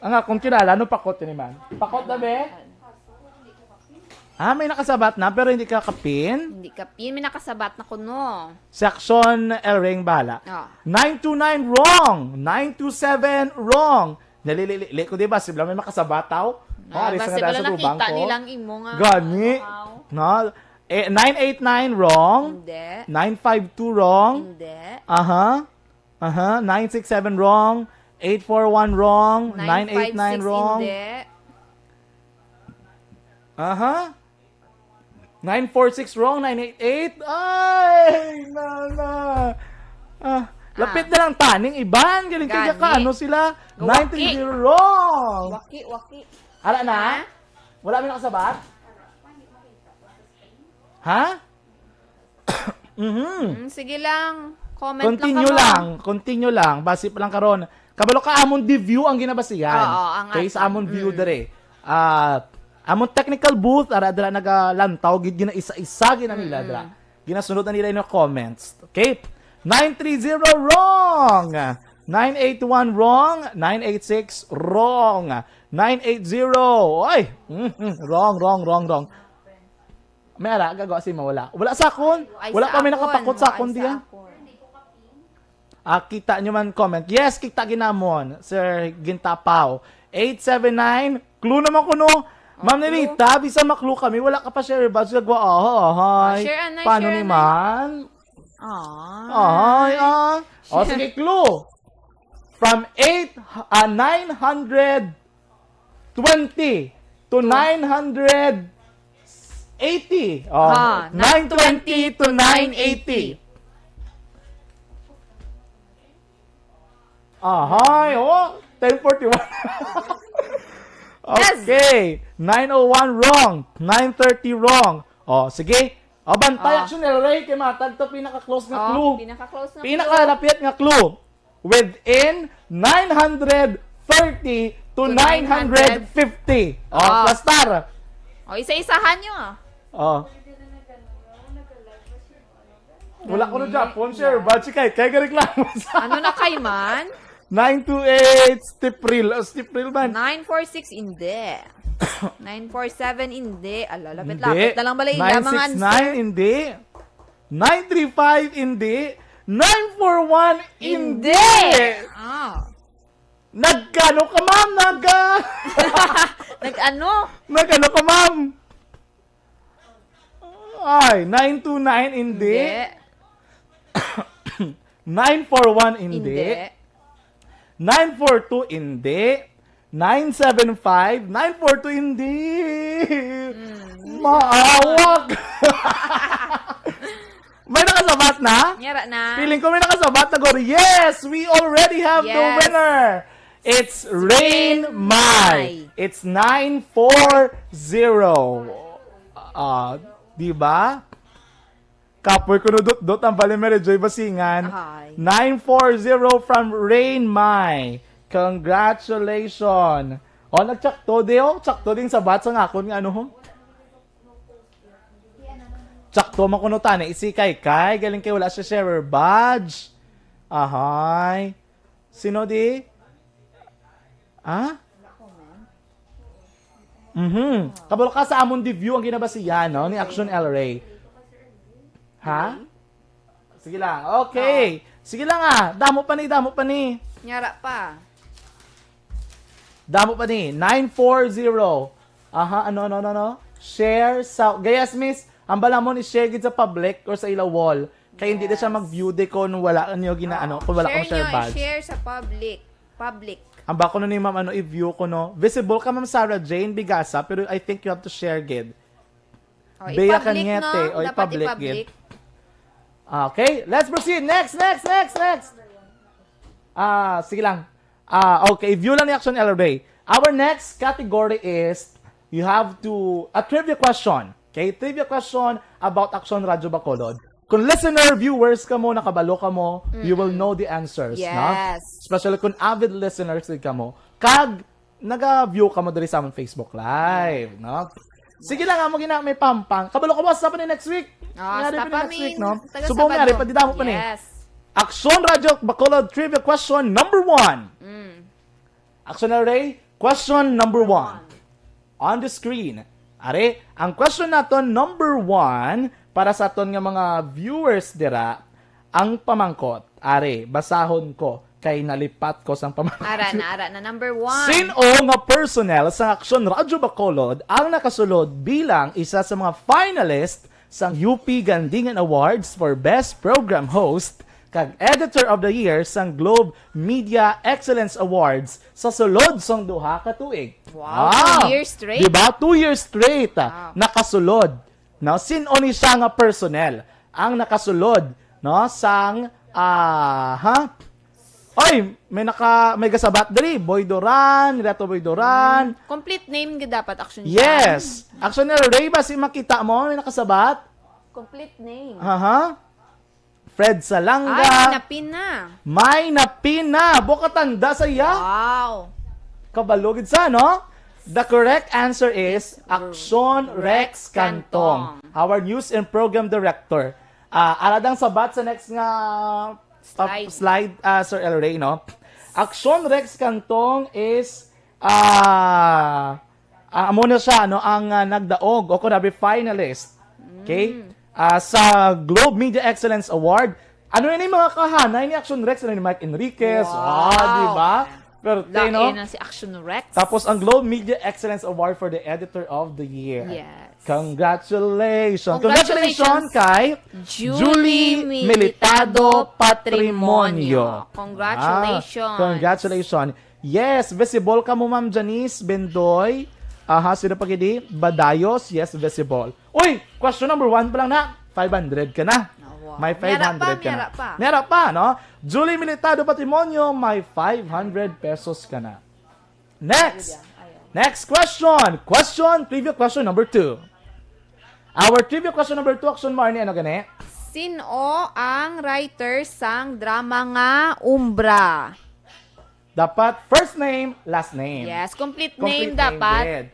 Ang akong kilala, ano pakot yun, man? Pakot na, be? Ah, may nakasabat na, pero hindi ka kapin? Hindi kapin, may nakasabat na kuno. Section El Ring bala. Ah. Nine two nine, wrong. Nine two seven, wrong. Nalilili ko, di ba? Sibla may makasabat, tao? Ah, ari sa basi nga wala sa tubang nakita ko. Nilang imo nga, gani, ano, how? No? Eh, nine eight nine, wrong. Hindi. Nine five two, wrong. Hindi. Aha. Aha. Nine six seven, wrong. Eight four one, wrong. Nine eight nine, wrong. Nine five six, hindi. Aha. Nine four six, wrong. Nine eight eight. Ay, na, na. Ah, lapit na lang taning iban. Galing kaya ka, gani. Ano sila? Waki. Nine three zero, wrong. Waki, waki. Ala na? Ha? Wala may nakasabat? Ha? Mhm. Mm, sige lang. Comment lang. Continue lang, continue lang. Basi pa lang karon. Kabalo ka, amon di view ang ginabasihan. Oo, ang aton. Kay sa amon view, mm, dire. Ah, amon technical booth, ara dira nagalantaw, gid gina-isa-isa gina nila, mm, dira. Ginasunod na nila yung comments. Okay? Nine three zero, wrong! Nine eight one, wrong. Nine eight six, wrong. Nine eight zero. Ay! Mm, mm. Wrong, wrong, wrong, wrong. May ara, gagawa si mawala. Wala sa akon. Ay, wala sa pa may akon. Nakapakot sa Ay, akon sa diyan. Akon. Ah, kita nyo man comment. Yes, kita ginamon, Sir Gintapaw. Eight seven nine. Clue naman ko, no? Ma'am Nenita, bisan ma-clue kami, wala ka pa share badge, gagwa, oh, oh, hi. Ah, share anay, Paano share ni anay. Man? Ah. Ay, ah. O, sige, clue. From eight, ah, nine hundred twenty to nine hundred eighty. Oh, Ah, nine twenty to nine eighty. Ahay, oh, ten forty-one. Yes. Okay, nine oh one wrong, nine thirty wrong. Oh, sige. Oh, bantay, Ah. Action L Ray, kay matag to pinaka-close nga Oh, clue. Pinaka-close nga clue. Pinakalapit nga clue. Within nine hundred thirty to To nine hundred fifty. Oh, Ah. Plastar. O, isa-isahan nyo, ah. Oh. Wala ko na Japon, sir. Bad si Kay Kay, gareklamo sa Ano na kay man? Nine two eight, Stipril. Oh, Stipril man. Nine four six, hindi. Nine four seven, hindi. Ala, lapit-lapit Hindi. na lang bala ila mga Nine six nine, answer. Hindi. Nine three five, hindi. Nine four one, hindi. Hindi. Ah. Nagkano ka, ma'am? Naga... Nag-ano? Nagkano ka, ma'am? Ay, nine two nine, hindi. Hindi. Nine four one, hindi. Hindi. Nine four two, hindi. Nine seven five, nine four two, hindi. Mm. Maawak. May nakasabat na? Yara na. Feeling ko may nakasabat na, Gori. Yes, we already have the Yes. winner. It's Rain Rain Mai. Mai. It's nine four zero. Ah, di ba? Kapoy ko no dot-dot ang bali Mary Joy Basingan. Hi. Nine four zero from Rain Mai. Congratulations. Oh, nagtsakto di, oh. Tsakto din sa bat sa ngakon nga ano, ho. Tsakto man kuno tani si Kay Kay. Galing kay wala siya sharer badge. Ahay. Sino di? Ha? Mhm. Kabalo ka sa amon di view ang ginabasihan, no? Ni Action El Rey. Ha? Sige lang. Okay. Sige lang ah. Damo pa ni, damo pa ni. Nyara pa. Damo pa ni. Nine four zero. Aha, ano, ano, ano, ano? Share sa, gayas, miss. Ang bala mo ni share gid sa public or sa ila wall. Kay hindi na siya Yes. mag-view di kung wala niyo ginaano, Oo. kung wala Share kang share niyo, badge. i-share sa public. Public. Ang bako na ni ma'am, ano, i-view ko, no? Visible ka, Ma'am Sarah Jane Bigasa, pero I think you have to share gid. Oh, Bea i-public, Cañete, no? o Dapat i-public i-public. gid. Okay, let's proceed. Next, next, next, next. Ah, sige lang. Ah, okay, view lang ni Action Elevate. Our next category is you have to, a trivia question. Okay, trivia question about Action Radyo Bacolod. Kung listener, viewers ka mo, nakabalo ka mo, you will Mm-mm. know the answers, no? Yes. Especially kung avid listeners din ka mo. Kag, naga-view ka mo diri sa among Facebook Live, no? Sige lang, amo gina may pampang. Kabalo ka mo, sa pa ni next week? Ah, Nga sa rin pa pa ni next ni week, no? taga Subong Sabado. nga rin, padidamo pa ni. Yes. Action Radyo Bacolod Trivia Question number one. Mm. Action Elevate, question number one. On the screen. Are, ang question naton number one para sa aton nga mga viewers dira, ang pamangkot. Are, basahon ko kay nalipat ko sang pamangkot. Ara na, ara na. Number one. Sin-o nga personnel sang Action Radyo Bacolod ang nakasulod bilang isa sa mga finalist sang U P Gandingan Awards for Best Program Host kag Editor of the Year sang Globe Media Excellence Awards sa sulod sang duha ka tuig. Wow, Ah, two years straight. Di ba? Two years straight, ah, Wow. nakasulod. No? Sin-o ni siya nga personnel ang nakasulod, no? Sang, ah, ha? Oy, may naka, may gasabat diri. Boy Duran, Reto Boy Duran. Complete name gid dapat, Action Yes. Action Elevate ba si makita mo? May nakasabat? Complete name. Aha. Fred Salanga. Ay, may napin na. May napin na. Bukatanda sa iya. Wow. Kabalo gid sa, no? The correct answer is Action Rex Rex Cantong. Cantong. Our news and program director. Ah, aladang sabat sa next nga, ah, Slide. slide, ah, Sir El Rey, no? Action Rex Cantong is ah, ah, amo na siya, no, ang, ah, nagdaog o kunabi finalist. Okay? Ah, sa Globe Media Excellence Award. Ano yun yung mga kahanay ni Action Rex, ano ni Mike Enriquez? Wow. Ah, di ba? Pero, Lain no? na si Action Rex. Tapos ang Globe Media Excellence Award for the Editor of the Year. Yes. Congratulations. Congratulations. Congratulations kay Julie Julie Militado Militado Patrimonio. Patrimonio. Congratulations. Ah, congratulations. Yes, visible ka mo, Ma'am Janice Bendoy. Aha, sino pa gidi? Badayos, yes, visible. Uy, question number one pa lang na. Five hundred ka na. Wow. May May ara pa, five hundred ka may na. ara pa. May ara pa, no? Julie Militado Patrimonio, may five hundred pesos ka na. Next. Next question. Question, trivia question number two. Our trivia question number two, Action Marnie, ano gani? Sino ang writer sang drama nga Umbra? Dapat first name, last name. Yes, complete Complete name name dapat. din.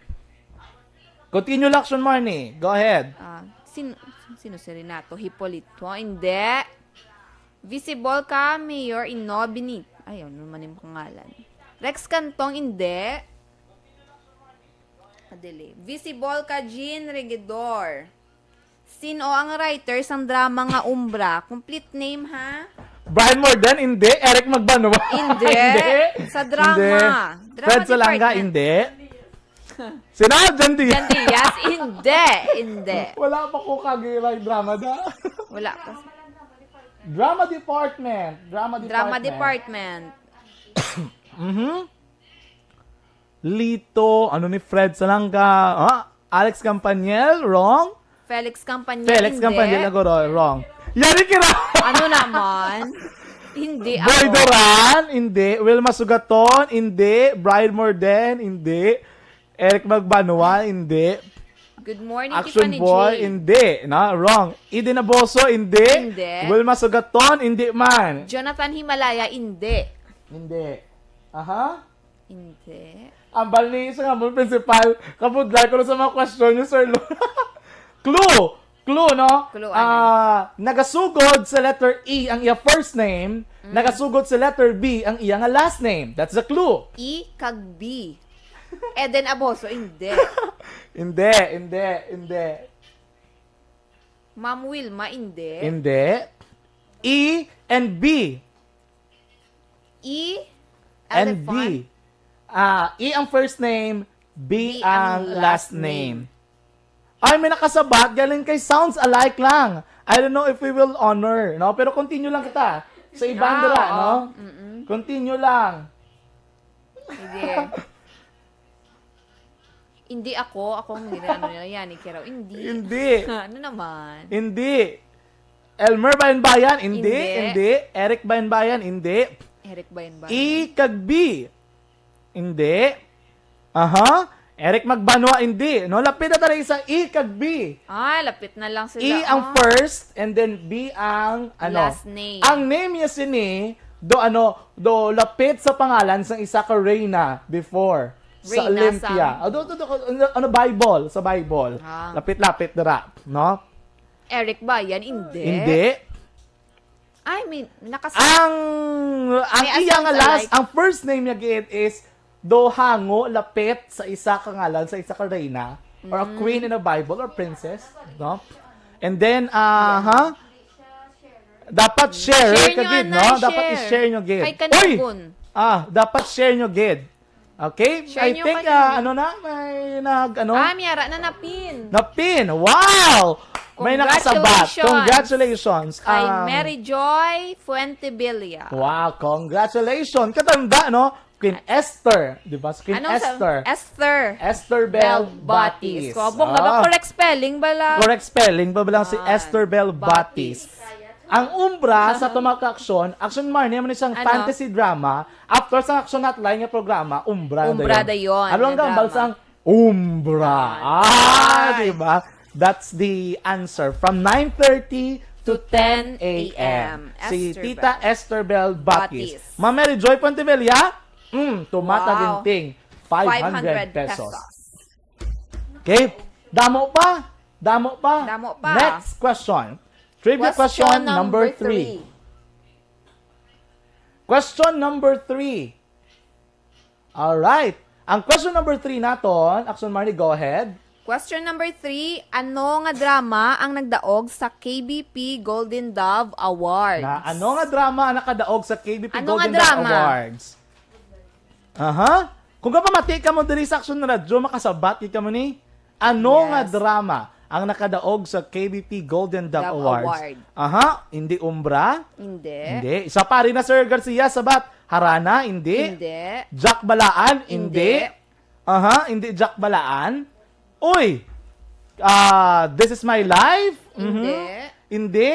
Continue, Action Marnie. Go ahead. Ah, sin-, sino si Renato Hipolito? Hindi. Visible ka, Mayor Inobini. Ay, ano naman yung pangalan? Rex Cantong, hindi. Adili. Visible ka, Jean Regidor. Sino ang writer sang drama nga Umbra? Complete name, ha? Brian Morden, hindi. Eric Magbanua, Hindi. hindi. Sa drama. Hindi. Drama Fred Salanga, department. hindi. Sino? Jan Diaz? Jan Diaz, hindi. Hindi. Wala pa ko kagilay drama da. Wala pa. Drama department. Drama Drama department. department. Mhm. Lito, ano ni Fred Salanga? Ah, Alex Campaniel, wrong. Felix Campaniel, Felix hindi. Campaniel, ako, wrong. Yari kira. Ano naman? Hindi Boy ako. Duran, hindi. Wilma Sugaton, hindi. Brian Morden, hindi. Eric Magbanua, hindi. Good morning, Action Tiffany Boy, J. hindi. Na, wrong. Eden Aboso, hindi. Hindi. Wilma Sugaton, hindi man. Jonathan Himalaya, hindi. Hindi. Aha. Hindi. Ambal ni sa nga mo, principal. Kabudlay ko na sa mga question niyo, Sir Lo. Clue! Clue, no? Clue, ano? Ah, nagasugod sa letter E ang iya first name, Mm. nagasugod sa letter B ang iya nga last name. That's the clue. E kag B. Eden Aboso, hindi. Hindi, hindi, hindi. Ma'am Wilma, hindi. Hindi. E and B. E, And elephant. B. Ah, E ang first name, B B ang ang last last name. name. Ay, may nakasabat, galing kay Sounds Alike lang. I don't know if we will honor, no? Pero continue lang kita. Sa iban Ah, dira, oo. no? Mm-mm. Continue lang. Sige. Hindi ako, ako ang nila, ano nila, yani, Kiraw. Hindi. Hindi. Ano naman? Hindi. Elmer Bayanbayan, hindi, Hindi. hindi. Eric Bayanbayan, hindi. Eric Bayanbayan. E kag B, hindi. Aha. Eric Magbanua, hindi. No, lapit na tayo sa E kag B. Ah, lapit na lang sila, E ang ah. first, and then B ang, ano, Last name. Ang name niya sini, do, ano, do lapit sa pangalan sang isa ka reyna before sa Reyna Olympia. sang Ah, do, do, do, ano, ano, Bible, sa Bible. Ah. Lapit-lapit dira, no? Eric Bayan, hindi. Hindi. I mean, nakas- Ang, ang May iya nga asawa last, like ang first name niya gid is do hango lapit sa isa ka ngalan, sa isa ka reyna, or a Mm. queen in a Bible, or princess, no? And then, ah, ha? Dapat share Share ka nyo, gid, anay, no? Dapat share. i-share nyo gid. Kay Uy! Kanagon. Ah, dapat share nyo gid. Okay? Share I nyo think, kay ah, Kanagon. ano na, may nag, ano? Ah, may ara na napin. Napin. Wow! May nakasabat. Congratulations. Congratulations. Kay Um, Mary Joy Fuentebilla. Wow, congratulations. Katanda, no? Queen Esther. Di ba? Si Queen Anong sa-, Esther. Esther. Esther Bell Bell Batis. Batis. Kabong nga ba? Ah. Correct spelling bala? Correct spelling pa ba lang si Ah, Esther Bell Batis. Batis. Ang Umbra sa Tumac Action, Action Marnie, naman isang Ano? fantasy drama. After sa Action Hotline nga programa, Umbra na Umbra dayon. dayon, Ano ang na gambal drama. sang Umbra? Ah, Ay. di ba? That's the answer. From nine thirty to To ten a m. ten a m. Si Esther Tita Bell. Esther Bell Batis. Batis. Ma'am Mary Joy Pontevilla, mm, tumata Wow. ginting, five hundred Five hundred pesos. pesos. Okay? Damo pa. Damo pa. Damo pa. Next question. Trivia Question question number number three. three. Question number three. All right. Ang question number three naton, Action Marnie, go ahead. Question number three, ano nga drama ang nagdaog sa K B P Golden Dove Awards? Na, ano nga drama ang nakadaog sa K B P Ano nga Golden drama? Dove Awards? Aha. Kung kapamati ka mo diri sa Action Radyo, makasabat gid ka mo ni. Ano Yes. nga drama ang nakadaog sa K B P Golden Dove Dove Awards? Award. Aha, hindi Umbra? Hindi. Hindi. Isa pa rin na, Sir Garcia, sabat. Harana, hindi. Hindi. Jack Balaan, hindi. Hindi. Aha, hindi Jack Balaan. Uy! Ah, This Is My Life? Mhm. Hindi. Hindi.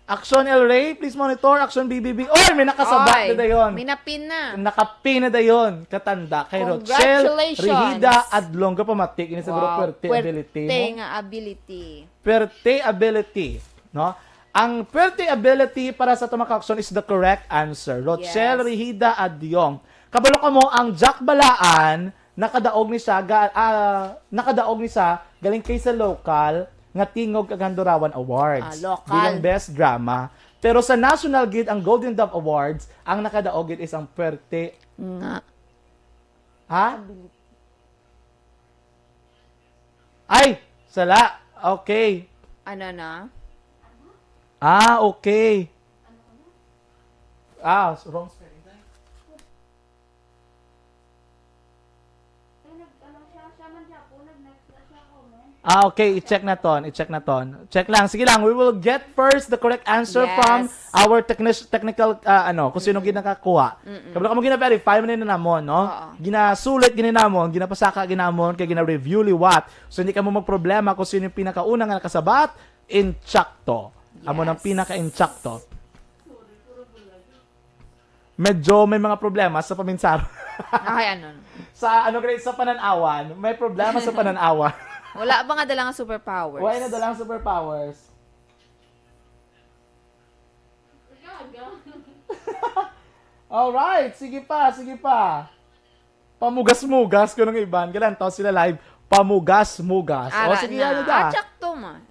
Action El Rey, please monitor. Action B B B. Oy, may nakasabat Oy, na dayon. May napin na. Nakapin na dayon. Katanda kay Rochelle Congratulations. Rihida Adlong. Kapamati, ini siguro Wow, pwerte ability pwerte mo. nga ability. Pwerte ability, no? Ang pwerte ability para sa tumakakson is the correct answer. Rochelle Yes. Rihida Adyong. Kabalo ka mo, ang Jack Balaan, nakadaog ni siya, ga, ah, nakadaog ni siya galing kay sa local nga Tingog kag Handurawan Awards Ah, local. bilang best drama. Pero sa national gid ang Golden Dove Awards, ang nakadaog gid is ang pwerte. Nga. Ha? Ay, sala. Okay. Ano na? Ah, okay. Ah, wrong spelling. Ah, okay. I-check naton. I-check naton. Check lang. Sige lang. We will get first the correct answer Yes. from our technic- technical, ah, ano, kung sino ginakakuha. Kabalo ka mo, gina-verify man na namon, no? Oo. Ginasulit gini namon, ginapasaka gini namon, kay gina-review liwat. So, hindi ka mo magproblema kung sino yung pinakauna nga nakasabat. Intsakto. Amo nang Yes. pinaka-intsakto. Medyo may mga problema sa paminsaro. Ay, ano? Sa ano, grade sa pananawan, may problema sa pananawan. Wala ba nga dala nga superpowers? Why na dalang superpowers? Alright, sige pa, sige pa. Pamugas-mugas ko ng iban. Galantaw sila live. Pamugas-mugas. O, Ara sige, na. ano da? Ah, tsakto man.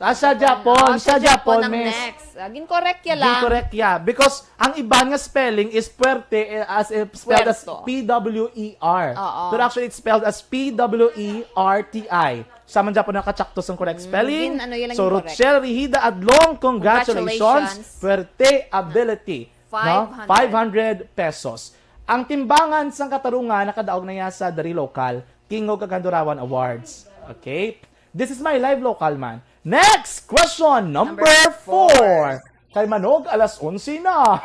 Ah, sa Japon. Ah, Sa Japon, ang miss. Next. Ah, gincorrect ya lang. Incorrect ya. Because ang iban nga spelling is puwerte, eh, as if spelled as Puerto. P W E R. Oo. Pero actually, it's spelled as P W E R T I. Sa man Japon nakatsakto sa correct spelling. gin-, ano, yun lang So, yung correct. Rochelle Rihida Adlong, congratulations. Congratulations. Puwerte ability. No? Five hundred. Five hundred pesos. Ang timbangan sang katarungan nakadaog na ya sa Dari Local, Tingog kag Handurawan Awards. Okay? This is my live local man. Next question, number, Number four. four. Kay Manog, alas onse na.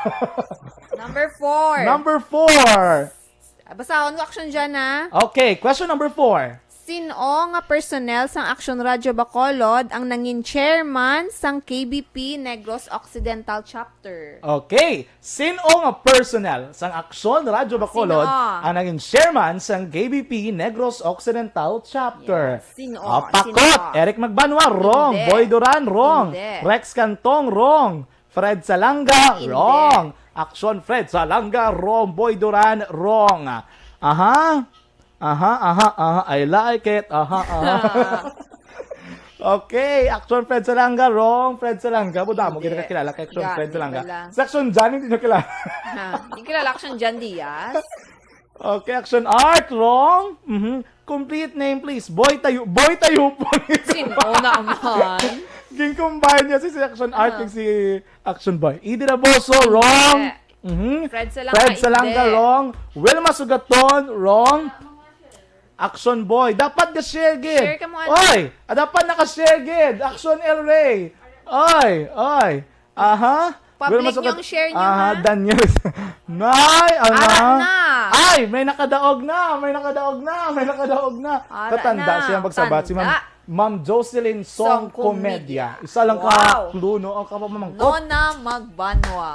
Number four. Number four. Basahon ko action dyan, ha? Okay, question number four. Sin-o nga personnel sang Action Radyo Bacolod ang nangin chairman sang K B P Negros Occidental Chapter? Okay. Sin-o nga personnel sang Action Radyo Bacolod Sin-o? ang nangin chairman sang K B P Negros Occidental Chapter? Yes. Sin-o? Ah, Pakot, Sin-o? Eric Magbanwa, wrong. Hindi. Boy Duran, wrong. Hindi. Rex Cantong, wrong. Fred Salanga, Hindi. wrong. Action, Fred Salanga, wrong. Boy Duran, wrong. Aha. Aha, aha, aha. I like it. Aha, aha. Okay, Action Fred Salanga, wrong. Fred Salanga, buda mo, Hindi. gina kakilala kay Action Gani, Fred Salanga. wala. Sa Action Jan, hindi nyo kilala. Ha? Di kilala Action Jan Diaz? Okay, Action Art, wrong. Mhm. Complete name, please. Boy Tayo, Boy Tayo po. Sin-o naman? Ging-combine niya si, si Action Art Ano? kag si Action Boy. Eden Aboso, wrong. Mhm. Fred Salanga, Fred Salanga, hindi. Wrong. Wilma Sugaton, wrong. Action Boy. Dapat ga-share gid. Share ka mo, ano? Oy, ah, dapat naka-share gid. Action El Rey. Oy, oy. Aha. Public Wilma Sugat-, yung share niyo, aha, ha? Daniel. Nay, ano? Ara na. Ay, may nakadaog na. May nakadaog na. May nakadaog na. Ara Katanda na. siya magsabat. Si Ma'am, Tanda. Ma'am Jocelyn Song Song Comedia. Comedia. Isa lang Wow. ka clue, no? Ang kapamangkot. Nona Magbanwa.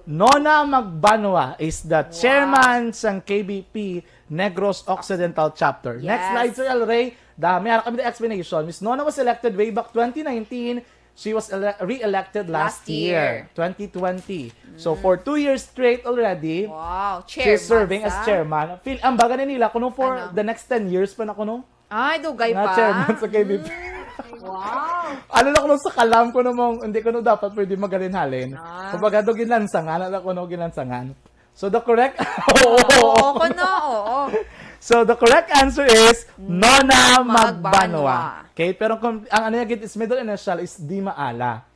Nona Magbanwa is the chairman sang K B P Negros Occidental Chapter. Next Yes. slide, Sir El Rey. Dami, ara kami the explanation. Miss Nona was elected way back twenty nineteen. She was ele- re-elected last, Last year. Twenty twenty. So, for two years straight already, Wow, she's chairman serving as sa? chairman. Feel, ang baga na nila, kuno for Ano? the next ten years pa na kuno. Ay, dugay Nga pa. chairman sa K B P. Wow. Ano na kuno sa kalam ko namang, hindi kuno dapat pwede magalin-halin. Ah. Kumbaga, do ginlansangan, ano kuno ginlansangan. So the correct, oo, oo, Oo, kuno, oo. So the correct answer is Nona Magbanwa. Magbanwa. Okay, pero kung ang ano niya gid is middle initial is Di Maala.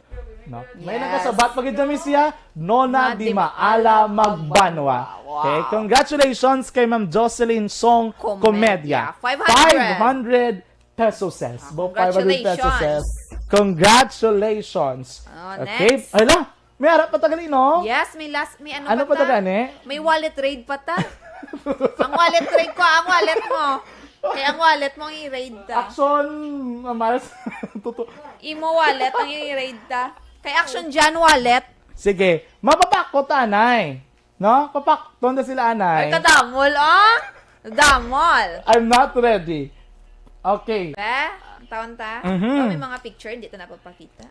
No? May Yes. nagasabat pa gid kami siya, Nona Nona Di Di Maala Maala Magbanwa. Magbanwa. Okay, congratulations kay Ma'am Jocelyn Song Comedia. Comedia. Five hundred. Five hundred pesos. Ah, Bo, five hundred pesos. congratulations. Congratulations. Oh, Okay. next. Hala, may harap pa tagali, no? Yes, may last, may ano, Ano pa pa ta gani? May wallet raid pa ta. Ang wallet raid ko, ang wallet mo. Kaya ang wallet mo ang i-raid ta. Action, Mars. Tutu- Imo wallet ang i-raid ta. Kay Action Jan wallet. Sige, mapapakot, anay. No? Papakton na sila, anay. Ay, kadamol, oh. Damol. I'm not ready. Okay. Be, ang taon ta? Mhm. Oh, may mga picture, hindi ta napapakita.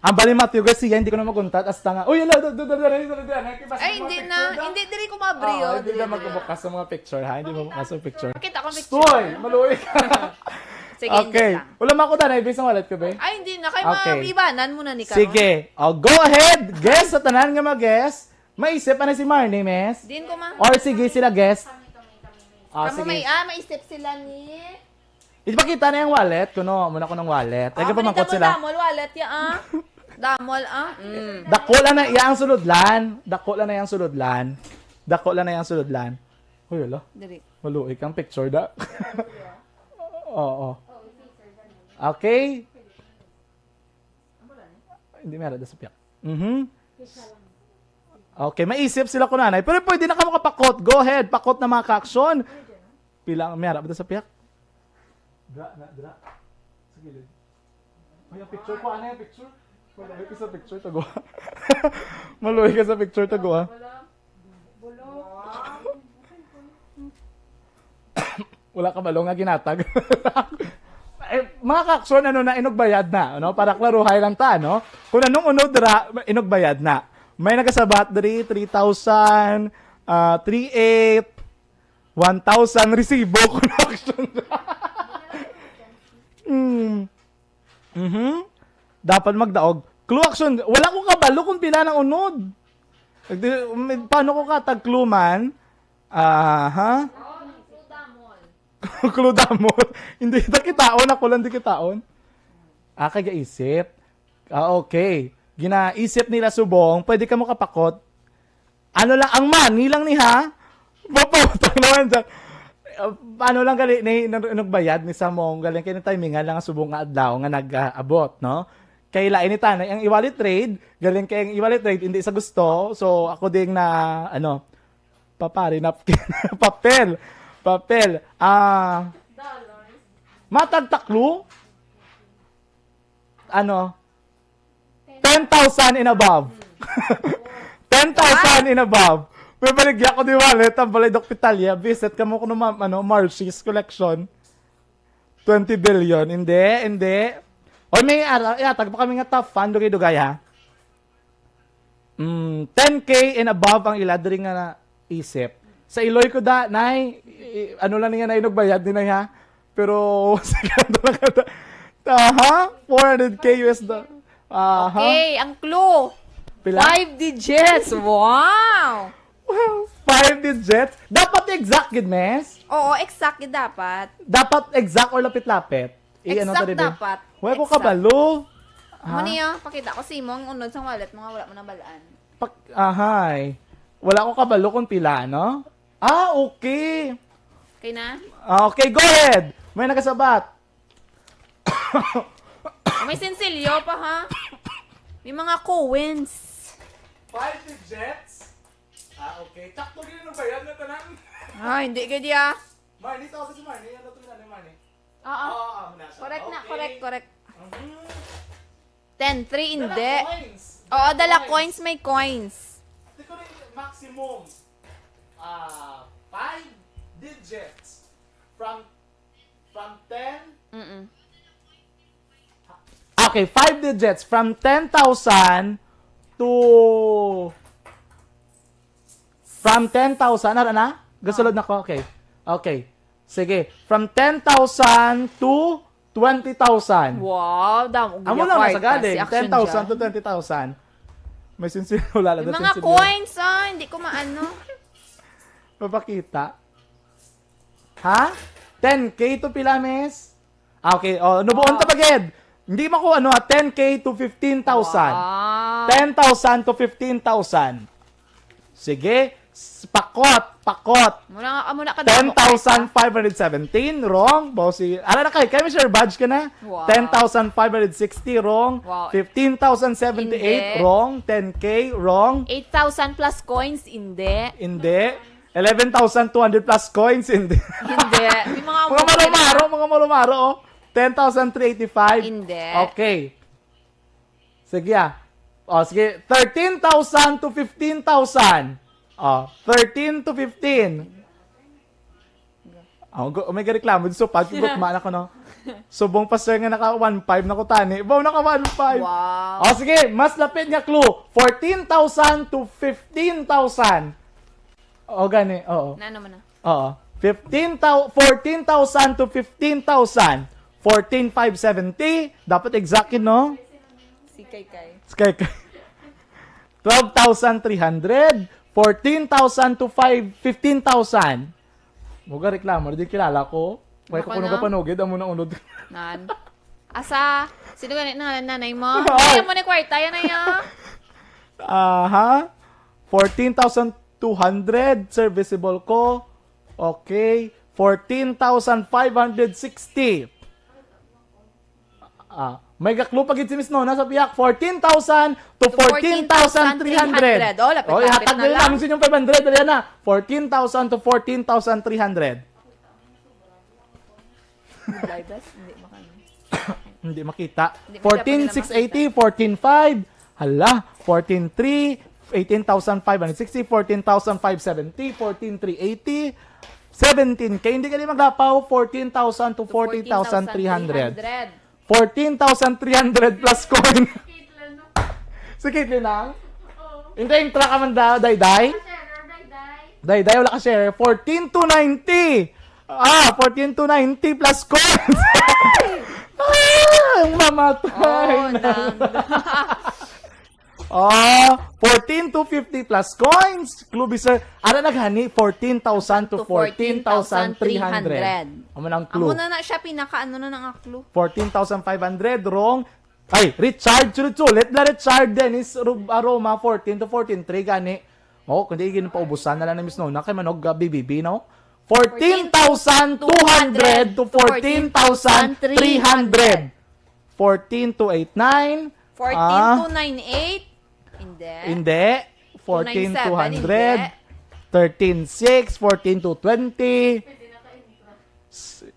Ang bali, Matthew Garcia, hindi ko na maguntat. Hasta nga. Uy, ala, do, do, do, do, do, do, do, do, Ay, hindi na. Hindi, diri ko mabri, Ah, oh. hindi na magbubukas sa mga picture, ha? Hindi magbukas sa picture. Pakita ko ang picture. Stoy! Maluoy ka. Sige, hindi Okay. lang. Wala man ako na, ibig sa wallet ko, be. Ay, hindi na. Kay Okay. mga ibanan mo na ni karon. Sige. Oh, go ahead. Guess sa tanan nga mag-guess. Maisip pa na si Marnie, miss? Din ko ma. Or sige sila guess. Ah, Kamu sige. May, ah, maisip sila ni... Ipakita na yung wallet. Kuno, muna ko ng wallet. Ay, Ah, kapamangkot manita sila. Damol wallet ya, ah. Damol, ah. Mm. Dako lang na iya ang sulodlan. Dako lang na iya ang sulodlan. Dako lang na iya ang sulodlan. Uy, ala. Diri. Maluoy kang picture da. Oo. Okay. Hindi meron da sa piyak. Mhm. Okay, maisip sila ko nanay. Pero pwede na ka makapakot. Go ahead, pakot na mga ka-action. Pila ang meron ba sa piyak? Dra, na, dra. Sa gilid. Ay, ang picture ko. Ano yung picture? Maluoy ka sa picture, tago. Maluoy ka sa picture, tago, ah. Wala ka balo nga ginatag. Eh, mga ka-action, ano na, inugbayad na, ano? Para klaruhay lang ta, no? Kung anong unod ra, inugbayad na. May nagasabat diri, three thousand, ah, three eight, one thousand, resibo, ka-action. Hmm. Mhm. Dapat magdaog. Clue, action. Wala ko kabalo kung pila nang unod. Di, um, paano ko katag clue man? Aha. Clue damol. Hindi kita kitaon. Ako lang di kitaon. Ah, kagaisip. Ah, okay. Ginaisip nila subong. Pwede ka mo kapakot. Ano lang, ang money lang ni ha? Mapautak naman dyan. Uh, ano lang gali, ni, nag-, nagbayad ni sa mong galing kay timingan lang ang subong nga adlaw nga nag-abot, no? Kay lain ni tanay, ang iwali trade, galing kay ang iwali trade, hindi sa gusto. So, ako ding na, ano, papari napkin. Papel. Papel. Ah, matag taklo? Ano? Ten thousand and above. Ten thousand and above. May baligya ko di wallet, ang balay Doc Pitalia. Visit ka mo kuno, ma'am, ano, Marshes Collection. Twenty billion. Hindi, hindi. Oy, may ara-, yatag pa kami nga top fan, dugay-dugay, ha? Mm, ten K and above ang ila diri nga naisip. Sa iloy ko da, nay, i-, ano lang niya, nay, nagbayad ni nay, ha? Pero, sige, ano lang ka da. Aha, four hundred K U S da. Aha. Okay, ang clue. Pila? Five digits. Wow! Five digits? Dapat exact gid, miss? Oo, exact gid dapat. Dapat exact or lapit-lapit? I-, ano Exact ta, diba? Dapat. Wala ko Exact. Kabalo. Amo niya, pakita ko sa imo ang unod sang wallet mo nga wala mo nabalaan. Pak-, ahay. Wala ko kabalo kung pila, no? Ah, okay. Okay na? Ah, okay, go ahead. May nagasabat. May sinsilyo pa, ha? May mga coins. Five digits? Ah, okay. Takto gini nung bayad na tanan. Ah, hindi gid ya. Marnie, tawag si Marnie. Ano to ni Marnie? Oo. Oo, amo na siya. Correct na, Okay. correct, correct. Mhm. Ten three, hindi. Dala coins. Oo, dala Coins. Coins, may coins. Di ko rin maximum. Ah, five digits. From, from ten. Mm-mm. Okay, five digits. From ten thousand to, from ten thousand, ano na? Gasulod na ko. Okay. Okay. Sige. From ten thousand to twenty thousand. Wow, damo. Amo lang na sa galing. Ten thousand to twenty thousand. May sincere, wala lang May daw mga sincere. Coins, ah, hindi ko maano. Mapakita. Ha? Ten K to pila, miss? Ah, okay. Oh, nubuon ta ba, gid? Hindi mo ko ano, ah, ten K to fifteen thousand. Wow. Ten thousand to fifteen thousand. Sige. S- Pakot, pakot. Muna nga, muna ka Ten thousand five hundred seventeen, wrong. Bossy, ala na kay, kay Mister Badge ka na. Wow. Ten thousand five hundred sixty, wrong. Wow. Fifteen thousand seventy-eight, Hindi. Wrong. Ten K, wrong. Eight thousand plus coins, hindi. Hindi. Eleven thousand two hundred plus coins, hindi. Hindi. May mga Mga malumaro, mga malumaro, oh. Ten thousand three eighty-five. Hindi. Okay. Sige, ah. Oh, sige. Thirteen thousand to fifteen thousand. Oh, thirteen to fifteen. Oh, go, may reklamo. So, pag gutma na ko, no? Subong pa, sir, nga naka one five na ko tani. Baw, naka one five. Wow. Oh, sige. Mas lapit nga clue. Fourteen thousand to fifteen thousand. O, gani. Oo. Nano mo na? Oo. Fifteen thousand, fourteen thousand to fifteen thousand. Fourteen five seventy. Dapat exact yun, no? Si Kay Kay. Sky, twelve thousand three hundred. Fourteen thousand to five, fifteen thousand. Mo ga reklamo, di kilala ko. May Baka ko kuno na. Panugid, amo na unod. Nan. Asa? Sino gani na nanay mo? Ay. Ay, mo ni kwarta yan na yan. Aha. Fourteen thousand two hundred, serviceable ko. Okay. Fourteen thousand five hundred sixty. Ah, may gaklo pa gid si Miss Nona sa piyak. Fourteen thousand to fourteen thousand three hundred. Oh, lapit-lapit Oy, hatag na na lang lang. Namin sa inyong five hundred. Dali na. Fourteen thousand to fourteen thousand three hundred. Libas? Hindi makano. Hindi makita. Hindi makita, Fourteen six eighty, fourteen five. Hala, fourteen three, eighteen thousand five hundred sixty, fourteen thousand five seventy, fourteen three eighty, seventeen K. Hindi ka di maglapaw, fourteen thousand to fourteen thousand three hundred. Fourteen thousand three hundred plus coin. Si Caitlyn lang? Hindi, intra ka man daw, Dayday? Dayday, wala ka share. Fourteen two ninety. Ah, fourteen two ninety plus coins. Ah, ang mamatay Oh, na. nang... Ah, fourteen two fifty plus coins. Clue, sir. Ara naghani, fourteen thousand to fourteen thousand three hundred. Amo nang clue. Amo na na siya, pinaka ano na nang clue. Fourteen thousand five hundred, wrong. Ay, Richard, sulit-sulit na Richard Dennis Ru- Aroma, fourteen to fourteen three, gani. Oh, kundi igin paubusan na lang ni Miss Nona kay manog, ah, B B B, no? Fourteen thousand two hundred to fourteen thousand three hundred. Fourteen two eight nine. Fourteen two nine eight. Hindi. Hindi. Fourteen two hundred. Thirteen six, fourteen two twenty. S-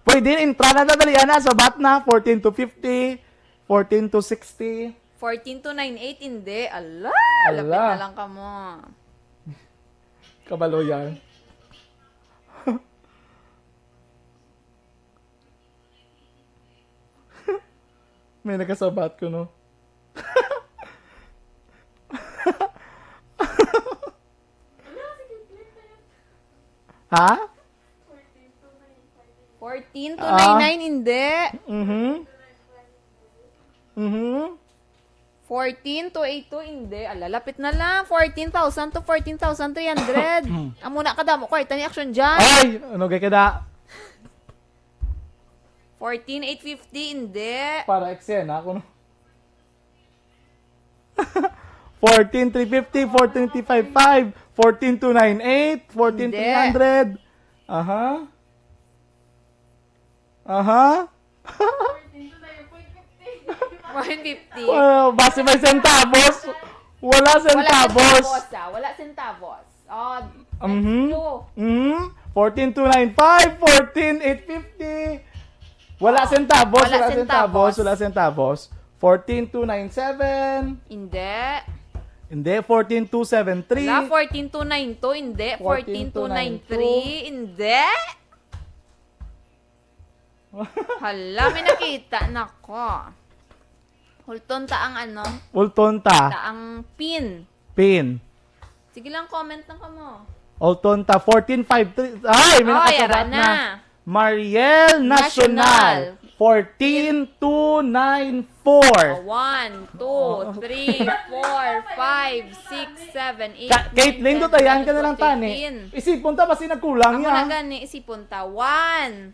Pwede, intra na, dadalian na, sabat na. Fourteen two fifty, fourteen two sixty. Fourteen two nine eight, hindi. Ala, Ala. Lapit na lang ka mo. Kabalo yan. May nakasabat ko, no? Ha? Fourteen two nine nine, hindi. Mhm. Mhm. Fourteen two eight two, hindi. Ala, lapit na lang. Fourteen thousand to fourteen thousand three hundred. Amo na kadamo ko. Ito ni action dyan. Ay! Ano gay kada? Fourteen eight fifty, hindi. Para eksena ako, no? Fourteen three fifty, fourteen three five five, fourteen two nine eight, fourteen three hundred. Aha. Aha. One fifty. Well, base may centavos. Wala Wala centavos. centavos, ah. Wala centavos. Oh, Mhm. two. Mhm. Fourteen two nine five, fourteen eight fifty. Wala centavos, Wala wala centavos, centavos. Wala centavos. Fourteen two nine seven. Hindi. Hindi, fourteen two seven three. Wala, fourteen two nine two, hindi. Fourteen two nine three, hindi. Hala, may nakita na ko. Hulton ta ang ano? Ulton ta. Ta ang pin. Pin. Sige lang, comment lang ka mo. Ulton ta, fourteen five three. Ay, may Oh, nakasabat yara na. na. Mariel Nacional. Nacional. Fourteen two nine four. Oh, one, two, three, four, five, six, seven, eight, Ka-, Caitlyn, nine, ten, dutayan ka na eleven, lang, twelve, tani. Thirteen. Isipon ta, basi nagkulang. Amo na ya. Gani, isipon ta. One,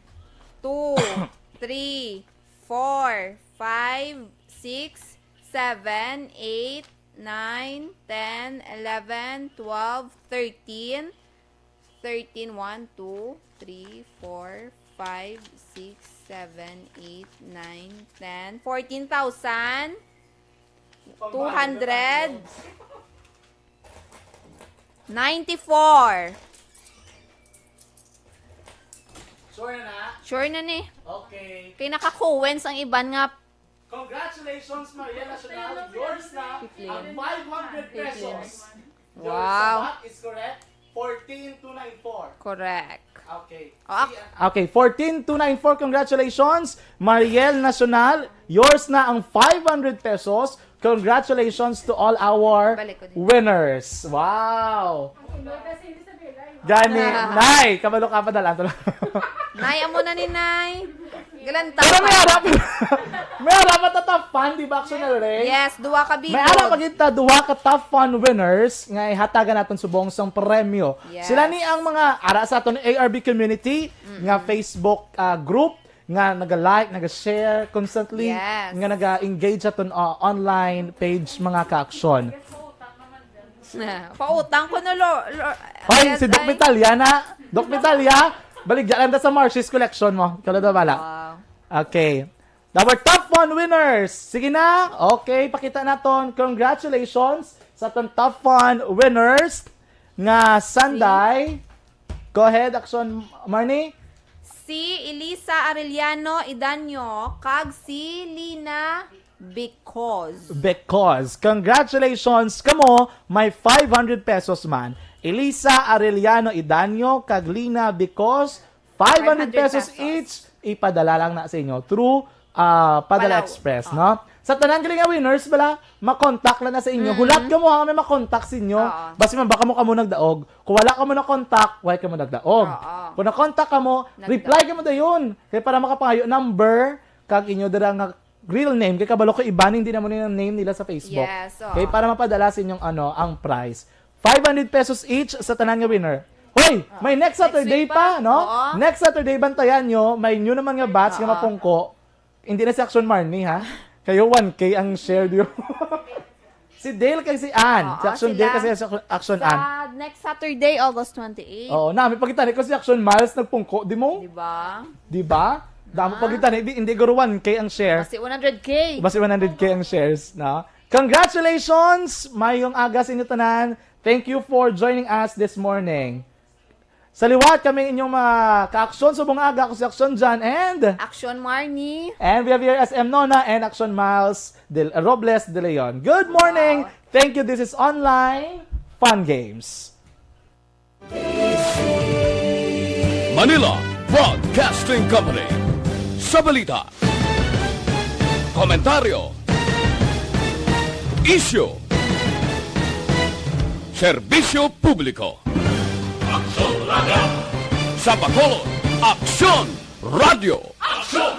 two, three, four, five, six, seven, eight, nine, ten, eleven, twelve, thirteen, thirteen, one, two, three, four, five, six, seven, eight, nine, ten, fourteen thousand two hundred ninety-four. Sure na na? Sure na ni. Okay. Kay naka-coins ang iban nga. Congratulations, Mariel Nacional. Yours na ang five hundred pesos. Your Wow. Sabat is correct. Fourteen two nine four. Correct. Okay. Oh, ak- Si, ah, Okay, fourteen two nine four, congratulations. Mariel Nacional, yours na ang five hundred pesos. Congratulations to all our Balik ko din. Winners. Wow. Gani, Nay, kabalo ka pa, dala to lang. Nay, amo na ni Nay. Galanta Pero may pa. Harap. May harap at tatap fun, di ba, Action Ray? Yes, duha ka bilog. May harap magita duha ka top fun winners nga ihatagan naton subong sang premyo. Yes. Sila ni ang mga ara sa aton A R B community nga Facebook, ah, group nga naga-like, naga-share constantly, Yes. nga naga-engage sa aton, ah, online page, mga ka-action. Pautang ko no, lo, lo, Hoy, si Doc Day. Vitalia na. Doc Vitalia, baligya lang ta sa Marshes collection mo. Ikaw na daw bala. Wow. Okay. Our top one winners. Sige na. Okay, pakita naton. Congratulations sa aton top one winners nga Sunday. Go ahead, Action Marnie. Si Elisa Arellano Idanyo kag si Lina Because. Because. Congratulations kamo, may five hundred pesos man. Elisa Arellano Idanyo kag Lina Because, five hundred pesos each, ipadala lang na sa inyo through, ah, Padala Palaw. Express, Ah. no? Sa tanan gali nga winners, bala, makontak lang na sa inyo. Mm. Hulat kamo, ha, may makontak sa inyo. Oo. Basi man baka mo kamo nagdaog. Kung wala kamo na-contact, why kamo nagdaog? Oo. Kung na-contact kamo, Nagdaog. reply kamo dayon. Kay para makapangayo number, kag inyo dira nga real name. Kay kabalo ko, iban, hindi na mo na yung name nila sa Facebook. Yes, oo. Kay para mapadala sa inyong, ano, ang prize. Five hundred pesos each sa tanan nga winner. Hoy, Oo. may next Next Saturday week pa, pa. no? Oo. Next Saturday, bantayan nyo. May new naman nga batch nga Oo. mapungko. Hindi na si Action Marnie, ha? Kayo, one K ang share, di ba? Si Dale kay si Ann. Oo, Si Action sila. Dale kasi si Action, Action Sa Ann. next Saturday, August twenty-eight. Oo, na, may pagkita ni ko si Action Miles nagpungko, di mo? Di ba? Di ba? Damo Ah. pagkita ni, di, hindi guro one K ang share. Basi one hundred K. Basi one hundred K ang shares, no? Congratulations! Mayong aga sa inyo tanan. Thank you for joining us this morning. Sa liwat, kami inyong mga ka-aksyon subong aga, ako si Aksyon John and Action Marnie. And we have here S M Nona and Action Miles Del, Robles de Leon. Good morning. Wow. Thank you. This is Online Fun Games. Manila Broadcasting Company. Sa balita, komentaryo, isyu, serbisyo publiko. Aksyon Radio. Sa Bacolod, Aksyon Radio. Aksyon